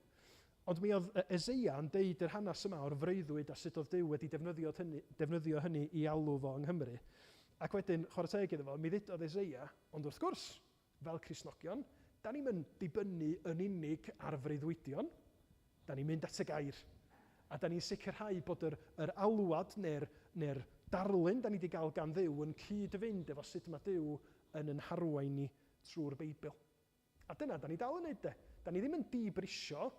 Ond mi oedd Eseia yn deud yr hanes yma o'r freuddwyd a sut oedd Duw wedi defnyddio hynny, defnyddio hynny i alw fo yng Nghymru. Ac wedyn, chwarae teg iddo fo, mi ddudodd Eseia, ond wrth gwrs, fel Cristnogion, da ni'm yn dibynnu yn unig ar freuddwydion, Da ni'n mynd at y gair. A da ni'n sicrhau bod yr, yr alwad neu'r, neu'r darlun da ni wedi gael gan Dduw yn cyd-fynd efo sut mae Duw yn yn harwain ni trwy'r Beibl. A dyna da ni dal yn neud de. Da ni ddim yn dibrisio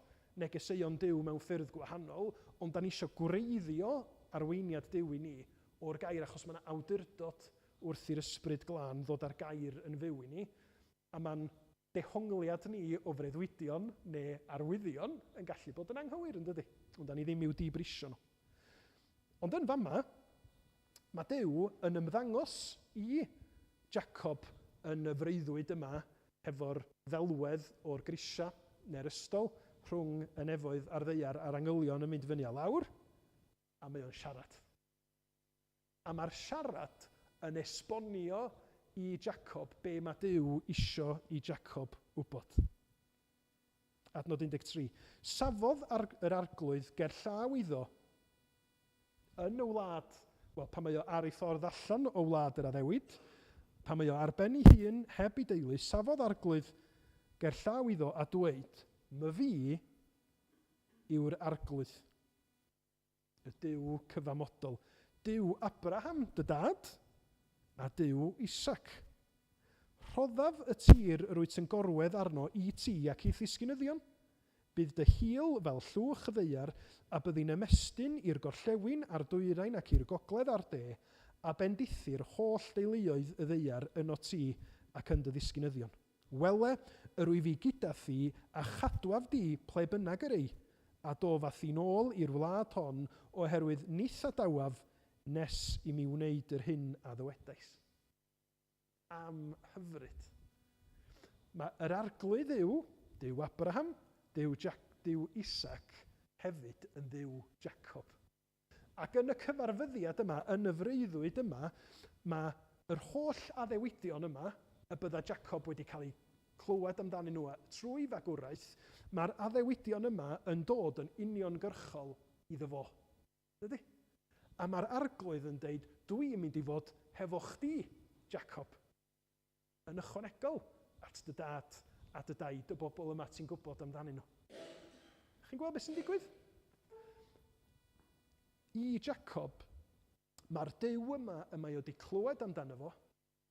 negeseuon Duw mewn ffyrdd gwahanol, ond da ni eisiau gwreiddio arweiniad Duw i ni o'r gair achos mae yna awdurdod wrth i'r Ysbryd Glân ddod â'r gair yn fyw i ni. A mae'n dehongliad ni o freuddwydion neu arwyddion yn gallu bod yn anghywir, yn dydy? Ond da ni ddim i'w dibrisio nhw. Ond yn fama, mae Duw yn ymddangos i Jacob yn y freuddwyd yma hefo'r ddelwedd o'r grisiau neu'r ystol rhwng y nefoedd a'r ddaear a'r angylion yn mynd fyny a lawr, a mae o'n siarad. A mae'r siarad yn esbonio i Jacob be mae Duw isio i Jacob wybod. Adnod 13. Safodd ar, yr arglwydd ger llaw iddo yn y wlad, wel, pan mae o ar ei ffordd allan o wlad yr addewid, pan mae o ar ben ei hun, heb ei deulu, safodd arglwydd ger llaw iddo a dweud, My fi yw'r arglwydd. Y Duw cyfamodol. Duw Abraham, dy dad, a Duw Isaac. Rhoddaf y tir yr wyt yn gorwedd arno i ti ac i'th ddisgynyddion. Bydd dy hil fel llwch y ddaear, a byddi'n ymestyn i'r gorllewin a'r dwyrain ac i'r gogledd a'r de, a bendithir holl deuluoedd y ddaear ynot ti ac yn dy ddisgynyddion. Wele, yr wyf fi gyda thi, a chadwaf di ple bynnag yr ei, a dof â thi'n ôl i'r wlad hon, oherwydd ni'th adawaf nes i mi wneud yr hyn a ddywedais. Am hyfryd. Mae yr Arglwydd Dduw, Duw Abraham, Duw Jac, Duw Isaac, hefyd yn Dduw Jacob. Ac yn y cyfarfyddiad yma, yn y freuddwyd yma, mae yr holl addewidion yma y bydda Jacob wedi cael eu clywed amdanyn nhw trwy fagwraeth, mae'r addewidion yma yn dod yn uniongyrchol iddo fo. Dydy? A mae'r Arglwydd yn deud, dw i'n mynd i fod hefo chdi, Jacob. Yn ychwanegol at dy dad a dy daid, y bobl yma ti'n gwybod amdanyn nhw. Chi'n gweld beth sy'n digwydd? I Jacob, mae'r Duw yma y mae o wedi clywed amdano fo,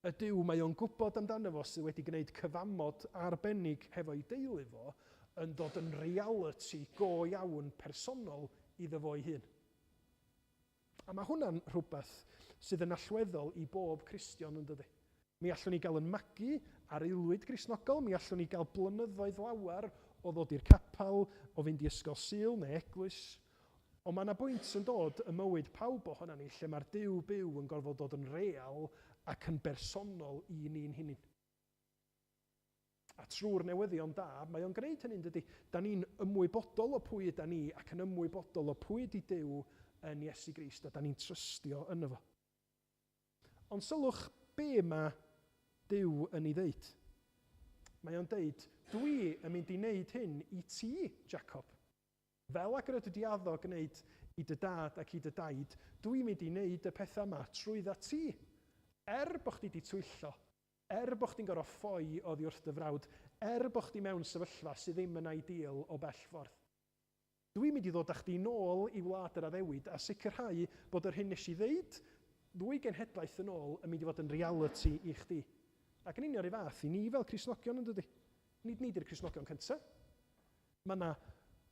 y Duw mae o'n gwybod amdano fo sydd wedi gwneud cyfamod arbennig hefo'i deulu fo, yn dod yn realiti go iawn personol iddo fo'i hun. A mae hwnna'n rhywbeth sydd yn allweddol i bob Cristion, yn dydi? Mi allwn ni gael yn magu ar aelwyd Gristnogol, mi allwn ni gael blynyddoedd lawer o ddod i'r capel, o fynd i ysgol Sul neu eglwys, ond mae yna bwynt yn dod ym mywyd pawb ohonan ni lle mae'r Duw byw yn gorfod dod yn real ac yn bersonol i ni'n hunain. A trwy'r newyddion da, mae o'n gwneud hynny, yn dydy? Da ni'n ymwybodol o pwy yda ni ac yn ymwybodol o pwy ydy Duw yn Iesu Grist, a da ni'n trystio yno fo. Ond sylwch be mae Duw yn ei ddeud. Mae o'n deud, dwi yn mynd i wneud hyn i ti, Jacob. Fel ag yr ydw di addo gwneud i dy dad ac i dy daid, dwi'n mynd i wneud y pethau yma trwydda ti. Er bo chdi di twyllo, Er bo chdi'n gorfod ffoi oddi wrth dy frawd, er bo chdi mewn sefyllfa sydd ddim yn ideal o bell ffordd. Dw i'n mynd i ddod â chdi nôl i wlad yr addewid a sicrhau bod yr hyn nes i ddeud ddwy genhedlaeth yn ôl yn mynd i fod yn realiti i chdi. Ac yn union 'run fath i ni fel Cristnogion yn dydi? Nid ni 'di'r Cristnogion cynta. Mae 'na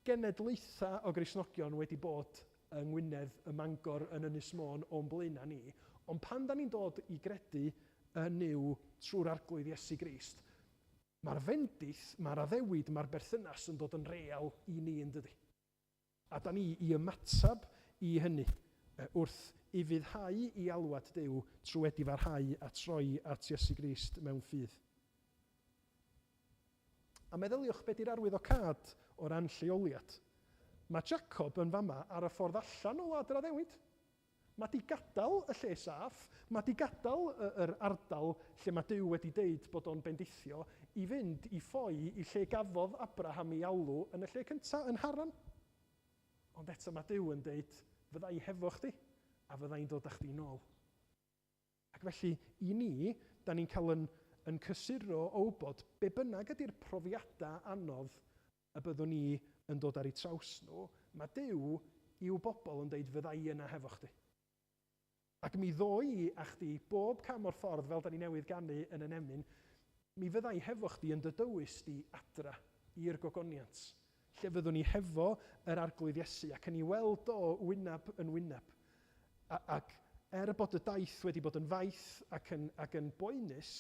genedlaethau o Gristnogion wedi bod yng Ngwynedd, ym Mangor, yn Ynys Môn o'n blaenau ni, ond pan 'dan ni'n dod i gredu yn Nuw trwy'r Arglwydd Iesu Grist, mae'r fendith, mae'r addewid, mae'r berthynas yn dod yn real i ni yn dydi? A 'dan ni i ymateb i hynny wrth ufuddhau i alwad Duw trwy edifarhau a troi at Iesu Grist mewn ffydd. A meddyliwch be 'di'r arwyddocâd o ran lleoliad. Mae Jacob yn fama ar y ffordd allan o Wlad yr Addewid. Mae 'di gadael y lle saff, mae 'di gadael yr ardal lle mae Duw wedi deud bod o'n bendithio, i fynd i ffoi i lle gafodd Abraham ei alw yn y lle cynta, yn Haran. Ond eto mae Duw yn deud, fydda i hefo chdi, a fydda i'n dod â chdi nôl. Ac felly, i ni, da ni'n cael yn, yn cysuro o wybod be bynnag ydy'r profiadau anodd y byddwn ni yn dod ar eu traws nhw, mae Duw i'w bobl yn deud fydda i yna hefo chdi. Ac mi ddo i a chdi bob cam o'r ffordd fel da ni newydd ganu yn y nemyn, mi fydda i hefo chdi yn dy dywys di adra i'r gogoniant, lle fyddwn ni hefo yr Arglwydd Iesu ac yn ei weld o wyneb yn wyneb. A, ac er bod y daith wedi bod yn faith ac yn, ac yn boenus,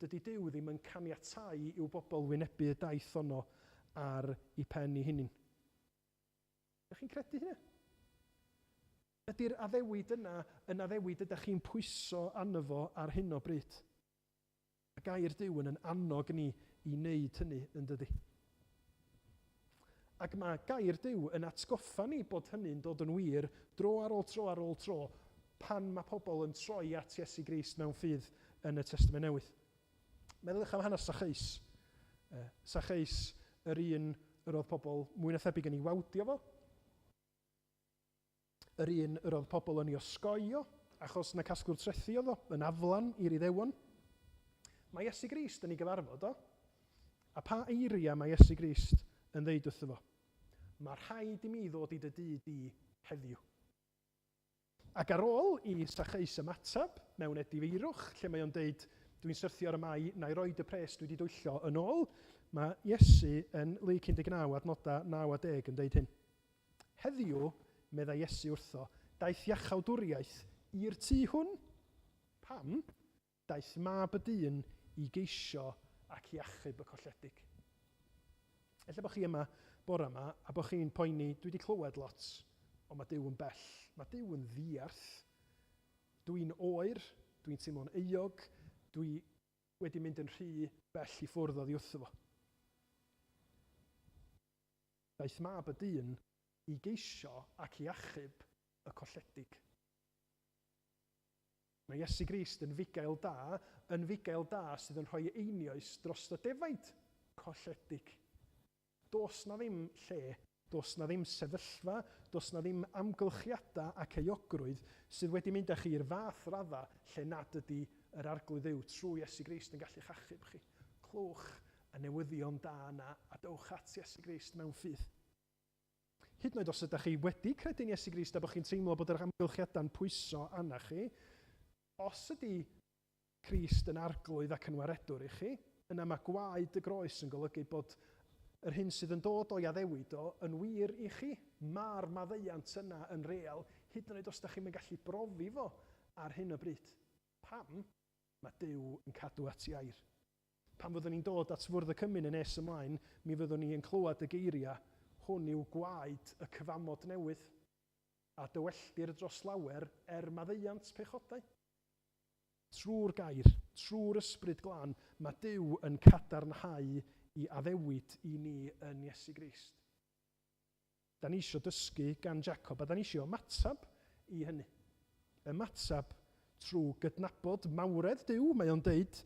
dydy Duw ddim yn caniatáu i'w bobl wynebu y daith honno ar ei pen ei hunin. Ydych chi'n credu hynna? Ydy'r addewid yna yn addewid ydych chi'n pwyso arno fo ar hyn o bryd? Mae gair Duw yn yn annog ni i wneud hynny, yn dydy? Ac mae gair Duw yn atgoffa ni bod hynny'n dod yn wir dro ar ôl tro ar ôl tro pan mae pobl yn troi at Iesu Grist mewn ffydd yn y Testament Newydd. Meddyliwch am hanes Sacheus. Sacheus, yr un yr oedd pobl mwy na thebyg yn ei wawdio fo, Yr un yr oedd pobl yn ei osgoi o, achos na casglwr trethi oedd o, yn aflan i'r Iddewon. Mae Iesu Grist yn ei gyfarfod o. A pa eiriau mae Iesu Grist yn ddeud wrtho fo? Mae rhaid i mi ddod i dy dŷ di heddiw. Ac ar ôl i Sacheus ymateb mewn edifeirwch, lle mae o'n deud, Dwi'n syrthio ar y mai, na i roid y pres dwi wedi dwyllo yn ôl, mae Iesu yn Luc 19, adnodau 9 a 10 yn deud hyn. Heddiw, meddai Iesu wrtho, daeth iachawdwriaeth i'r tŷ hwn. Pam? Daeth Mab y Dyn i geisio ac i achub y colledig. Ella bod chi yma bore yma a bod chi'n poeni, dwi wedi clywed lot, ond mae Duw yn bell, mae Duw yn ddiarth, dwi'n oer, dwi'n teimlo'n euog, dwi wedi mynd yn rhy bell i ffwrdd oddi wrtho fo. Daeth Mab y Dyn i geisio ac i achub y colledig. Mae Iesu Grist yn fugail da, yn fugail da sydd yn rhoi einioes dros y defaid colledig. Does 'na ddim lle, does 'na ddim sefyllfa, does 'na ddim amgylchiadau ac euogrwydd sydd wedi mynd â chi i'r fath raddau lle nad ydy yr Arglwydd Dduw trwy Iesu Grist yn gallu'ch achub chi. Clywch y newyddion da yna a dowch at Iesu Grist mewn ffydd. Hyd yn oed os ydych chi wedi credu'n Iesu Grist a bod chi'n teimlo bod yr amgylchiadau'n pwyso arna chi, os ydy Crist yn arglwydd ac yn waredwr i chi, yna mae gwaed y groes yn golygu bod yr hyn sydd yn dod o'i addewid o yn wir i chi. Mae'r maddeuant yna yn real, hyd yn oed os ydych chi'm yn gallu brofi fo ar hyn o bryd. Pam? Mae Duw yn cadw at ei air. Pan fyddwn ni'n dod at Fwrdd y Cymun yn nes ymlaen, mi fyddwn ni yn clywed y geiriau, Hwn yw gwaed y cyfamod newydd, a dywelltir dros lawer er maddeuant pechodau. Trwy'r gair, trwy'r Ysbryd Glân, mae Duw yn cadarnhau i addewid i ni yn Iesu Grist. Da ni isio dysgu gan Jacob, a da ni isio ymateb i hynny. Ymateb trwy gydnabod mawredd Duw, mae o'n deud,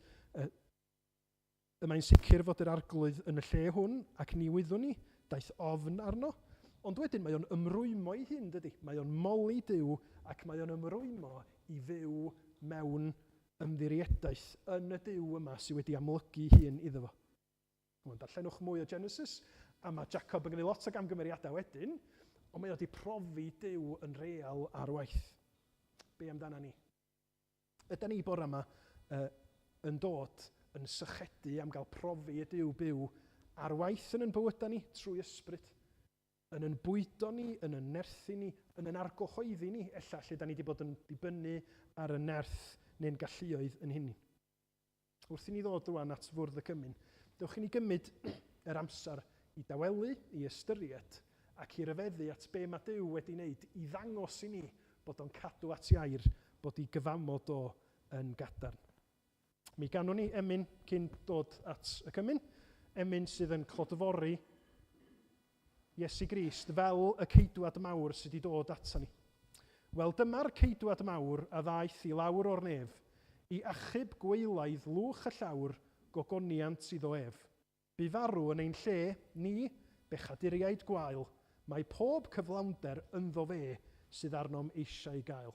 y mae'n sicr fod yr Arglwydd yn y lle hwn, ac ni wyddwn ni, daeth ofn arno. Ond wedyn mae o'n ymrwymo ei hun, dydy? Mae o'n moli Duw, ac mae o'n ymrwymo i fyw mewn ymddiriedaeth yn y Duw yma sydd wedi amlygu ei hun iddo fo. Wel, darllenwch mwy o Genesis, a mae Jacob yn gwneud lot o gamgymeriadau wedyn, ond mae o wedi profi Duw yn real ar waith. Be amdana ni? Ydy ni bore yma uh, yn dod yn sychedu am gael profi y Duw byw ar waith yn yn bywydau ni trwy ysbryd, yn yn bwydo ni, yn yn nerthu ni, yn yn argyhoeddi ni, ella lle da ni wedi bod yn dibynnu ar y nerth neu'n galluoedd yn hynny. Wrth i ni ddod rwan at fwrdd y cymun, dewch i ni gymryd yr amser i dawelu, i ystyried, ac i ryfeddu at be mae Duw wedi wneud i ddangos i ni bod o'n cadw at ei air, bod ei gyfamod o yn gadarn. Mi ganwn ni emyn cyn dod at y cymun, emyn sydd yn clodfori Iesu Grist fel y Ceidwad Mawr sydd wedi dod ato ni. Wel, dyma'r Ceidwad Mawr a ddaeth i lawr o'r nef, i achub gwaelaidd lwch y llawr, gogoniant iddo ef. Bu farw yn ein lle, ni, bechaduriaid gwael, mae pob cyflawnder ynddo fe sydd arnom eisiau gael.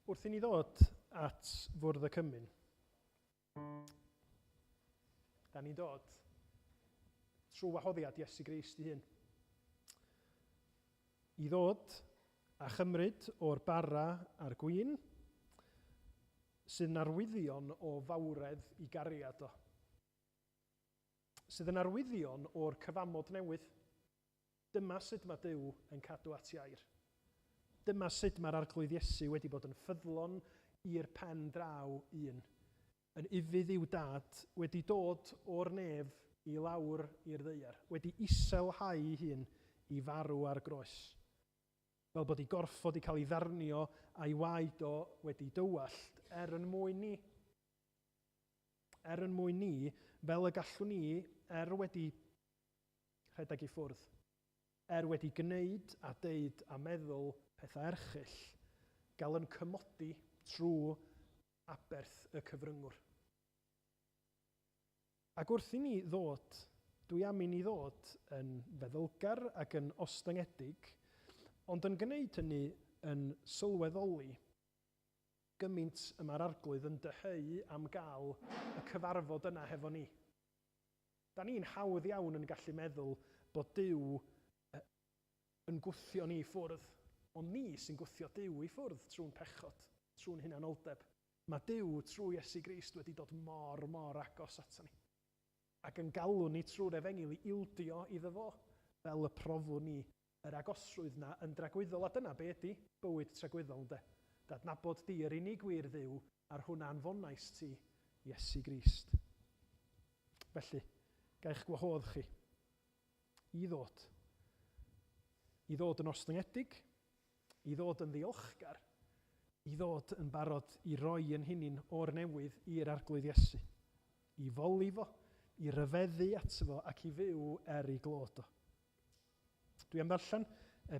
Wrth i ni ddod at fwrdd y cymun, da ni'n dod trwy wahoddiad Iesu Grist ei hun. I ddod a chymryd o'r bara a'r gwin sydd yn arwyddion o fawredd i gariad o. Sydd yn arwyddion o'r cyfamod newydd. Dyma sut mae Duw yn cadw at ei air. Dyma sut mae'r Arglwydd Iesu wedi bod yn ffyddlon i'r pen draw un, yn ufudd i'w Dad, wedi dod o'r nef i lawr i'r ddaear, wedi iselhau ei hun i farw ar groes, fel bod ei gorff o 'di cael ei ddarnio a'i waed o wedi dywallt er yn mwyn ni. Er yn mwyn ni, fel y gallwn ni, er wedi rhedeg i ffwrdd. Er wedi gneud a deud a meddwl pethau erchyll, gael yn cymodi trwy aberth y cyfryngwr. Ac wrth i ni ddod, dwi am i ni ddod yn feddylgar ac yn ostyngedig, ond yn gneud hynny yn sylweddoli gymint y mae'r Arglwydd yn dyheu am gael y cyfarfod yna hefo ni. Da ni'n hawdd iawn yn gallu meddwl bod Duw yn gwthio ni i ffwrdd, ond ni sy'n gwthio Duw i ffwrdd trwy'n pechod, trwy'n hunanoldeb. Mae Duw trwy Iesu Grist wedi dod mor, mor agos ato ni, ac yn galw ni trwy'r Efengyl i ildio iddo fo, fel y profwn ni yr agosrwydd 'na yn dragwyddol, a dyna be ydi bywyd tragwyddol, ynde? D'adnabod di yr unig wir Dduw a'r hwn a anfonaist ti, Iesu Grist. Felly, ga i'ch gwahodd chi i ddod, i ddod yn ostyngedig, i ddod yn ddiolchgar, i ddod yn barod i roi yn hunin o'r newydd i'r Arglwydd Iesu, i foli fo, i ryfeddu ato fo ac i fyw er ei glod o. Dwi am ddarllen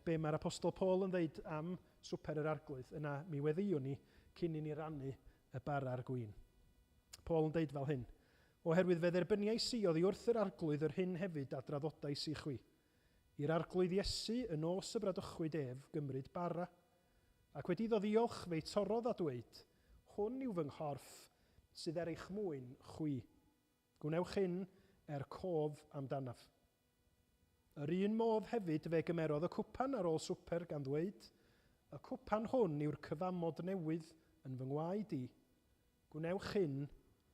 be mae'r Apostol Paul yn ddeud am Swper yr Arglwydd, yna mi weddïwn ni cyn i ni rannu y bara a'r gwin. Paul yn deud fel hyn, Oherwydd fe dderbyniais i oddi wrth yr Arglwydd yr hyn hefyd a draddodais i chwi. I'r Arglwydd Iesu, y nos y bradychwyd ef, gymryd bara. Ac wedi iddo ddiolch, fe'i torrodd a dweud, Hwn yw fy nghorff, sydd er eich mwyn chwi. Gwnewch hyn er cof amdanaf. Yr un modd hefyd fe gymerodd y cwpan ar ôl swper gan ddweud, Y cwpan hwn yw'r cyfamod newydd yn fy ngwaed i. Gwnewch hyn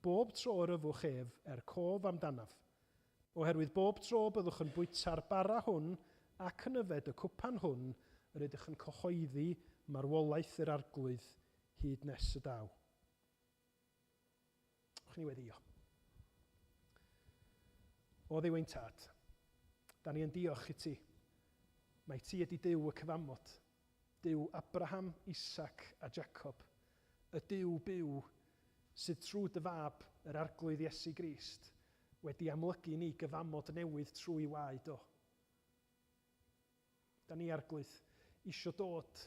bob tro yr yfwch ef er cof amdanaf. Oherwydd bob tro byddwch yn bwyta'r bara hwn ac yn yfed y cwpan hwn, yr ydych yn cyhoeddi marwolaeth yr Arglwydd hyd nes y daw. Ewch ni weddio. O Dduw ein Tad, da ni yn diolch i ti. Mae ti ydy Duw y cyfamod, Duw Abraham, Isaac a Jacob, y Duw byw sydd trwy dy fab, yr Arglwydd Iesu Grist, wedi amlygu ni gyfamod newydd trwy waed o. Da ni, Arglwydd, isio dod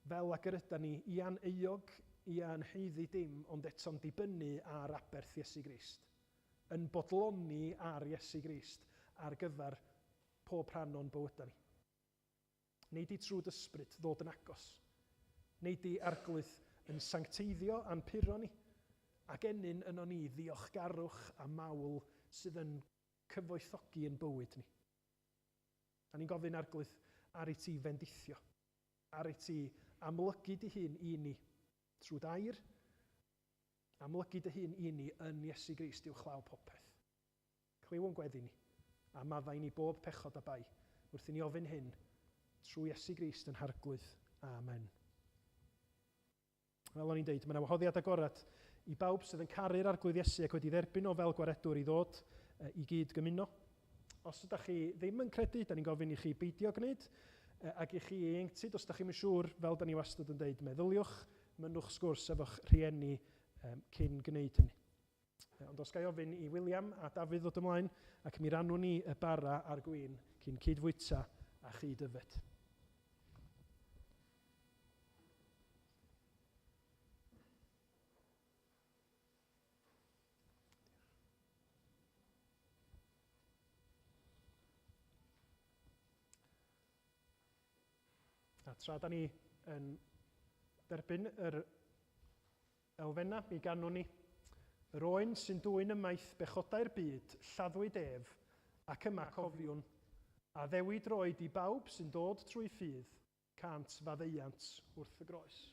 fel ag yr ydan ni, ia'n euog, ia'n haeddu dim, ond eto'n dibynnu ar aberth Iesu Grist. Yn bodloni ar Iesu Grist ar gyfer pob rhan o'n bywydau ni. Nei di trwy d'Ysbryd ddod yn agos. Nei di, Arglwydd, yn sancteiddio a'n puro ni, ac ennyn yno ni ddiolchgarwch a mawl sydd yn cyfoethogi yn bywyd ni. A ni'n gofyn, Arglwydd, ar i ti fendithio, ar i ti amlygu dy hun i ni trwy d'air, amlygu dy hun i ni yn Iesu Grist uwchlaw popeth. Clyw o'n gweddi ni, a maddau ni bob pechod a bai, wrth i ni ofyn hyn trwy Iesu Grist yn Harglwydd. Amen. Fel o'n i'n deud, mae yna wahoddiad agored i bawb sydd yn caru'r Arglwydd Iesu ac wedi dderbyn o fel gwaredwr i ddod i gyd gymuno. Os ydych chi ddim yn credu, da ni'n gofyn i chi beidio gwneud, ac i chi ieuenctid, os ydych chi'n siŵr, fel da ni wastad yn deud, meddyliwch, mynnwch sgwrs efo'ch rhieni cyn gwneud hynny. Ond os ga i ofyn i William a Dafydd ddod ymlaen, ac mi rannwn ni y bara a'r gwin cyn cyd-fwyta a chyd-yfed. A tra da ni yn derbyn yr Elfenna, mi ganwn ni. Yr oen sy'n dwyn ymaith bechodau'r byd, lladdwyd ef, ac yma cofiwn. Addewid roed i bawb sy'n dod trwy ffydd, cânt faddeuant wrth y groes.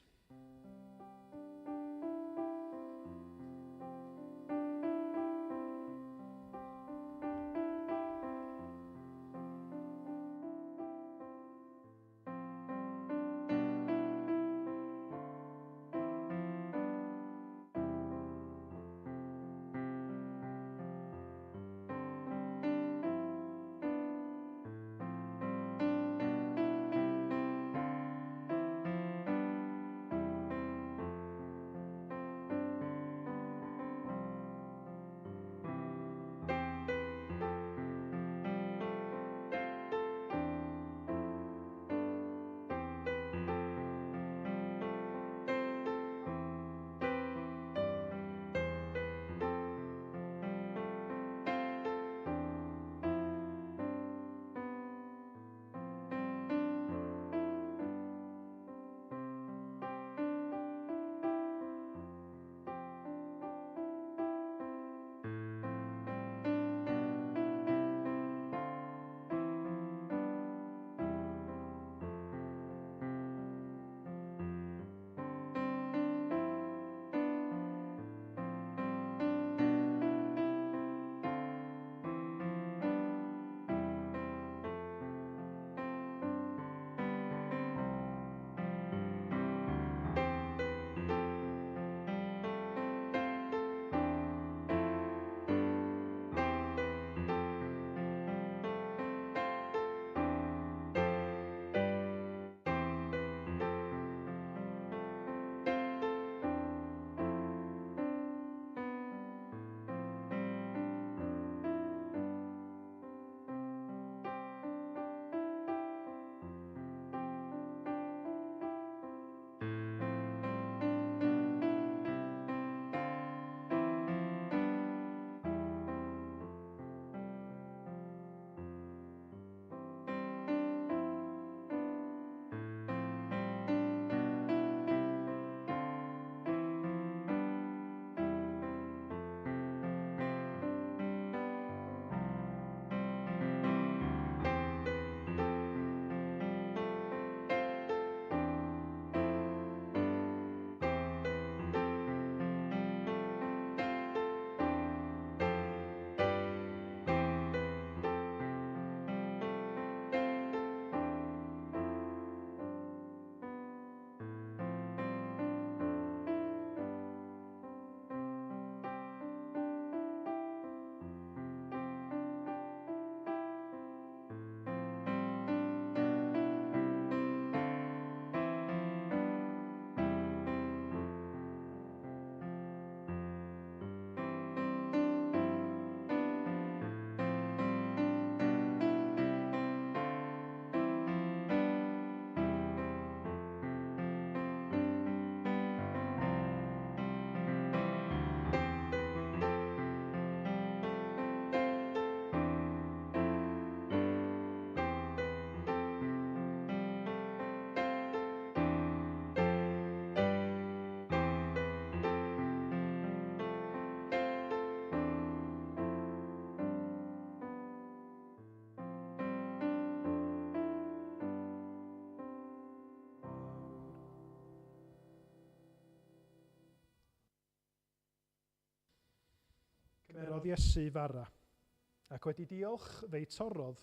Cymerodd Iesu fara, ac wedi diolch fe'i torrodd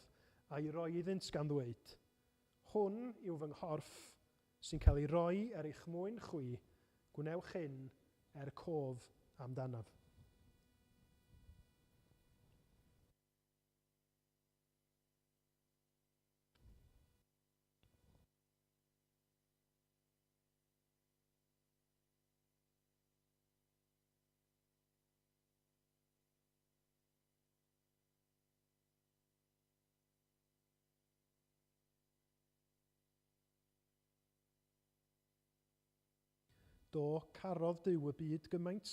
a'i roi iddynt gan ddweud, Hwn yw fy nghorff sy'n cael ei roi er eich mwyn chwi, gwnewch hyn er cof amdanaf. Do, carodd Duw y byd gymaint,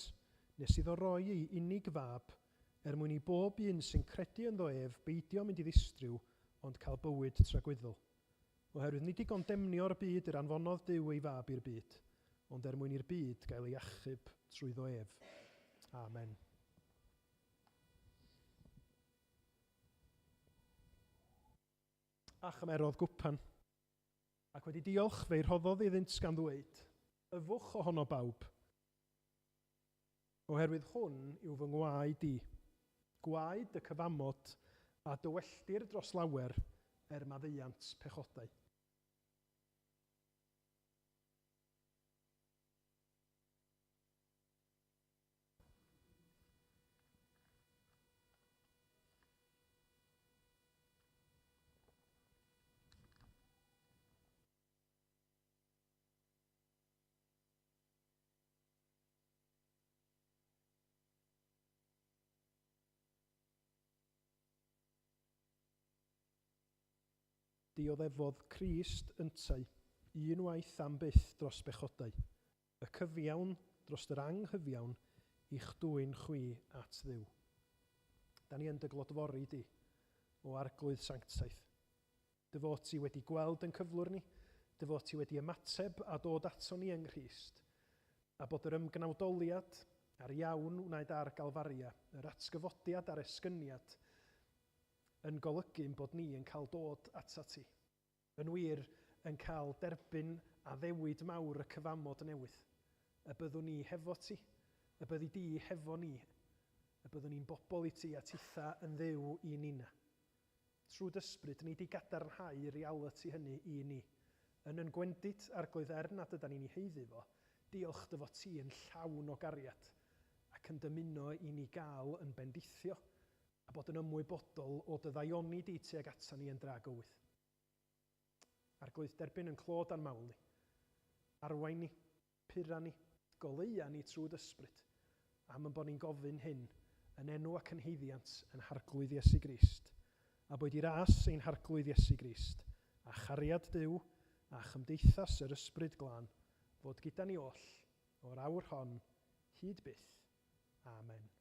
nes iddo roi ei unig fab, er mwyn i bob un sy'n credu ynddo ef beidio mynd i ddistryw, ond cael bywyd tragwyddol. Oherwydd nid i gondemnio'r byd yr anfonodd Duw ei fab i'r byd, ond er mwyn i'r byd gael ei achub trwyddo ef. Amen. A chymerodd gwpan, ac wedi diolch fe'i rhoddodd iddynt gan ddweud, Yfwch ohono bawb, oherwydd hwn yw fy ngwaed i, gwaed y cyfamod a dywelltir dros lawer er maddeuant pechodau. Dioddefodd Crist yntau un waith am byth dros bechodau, y cyfiawn dros yr anghyfiawn, i'ch dwyn chwi at Dduw. Da ni yn dy glodfori di, o Arglwydd sanctaidd. Dy fod ti wedi gweld yn cyflwr ni, dy fod ti wedi ymateb a dod ato ni yng Nghrist, a bod yr ymgnawdoliad a'r iawn wnaed ar Galfaria, yr atgyfodiad a'r esgyniad, yn golygu'n bod ni yn cael dod atat ti. Yn wir, yn cael derbyn addewid mawr y cyfamod newydd, y byddwn ni hefo ti, y byddi di hefo ni, y byddwn ni'n bobl i ti a titha yn Dduw i ninna. Trwy d'Ysbryd, nei di gadarnhau realiti hynny i ni. Yn yn gwendid, Arglwydd, er nad ydan ni'n ei haeddu fo, diolch dy fod ti yn llawn o gariad ac yn dymuno i ni gael yn bendithio a bod yn ymwybodol o dy ddaioni di tuag atan ni yn dragywydd. Arglwydd, derbyn yn clod a'n mawl ni. Arwain ni, pura ni, goleua ni trwy d'Ysbryd, am yn bod ni'n gofyn hyn yn enw ac yn haeddiant yn Harglwydd Iesu Grist, a boed i ras ein Harglwydd Iesu Grist, a chariad Duw, a chymdeithas yr Ysbryd Glân, fod gyda ni oll, o'r awr hon, hyd byth. Amen.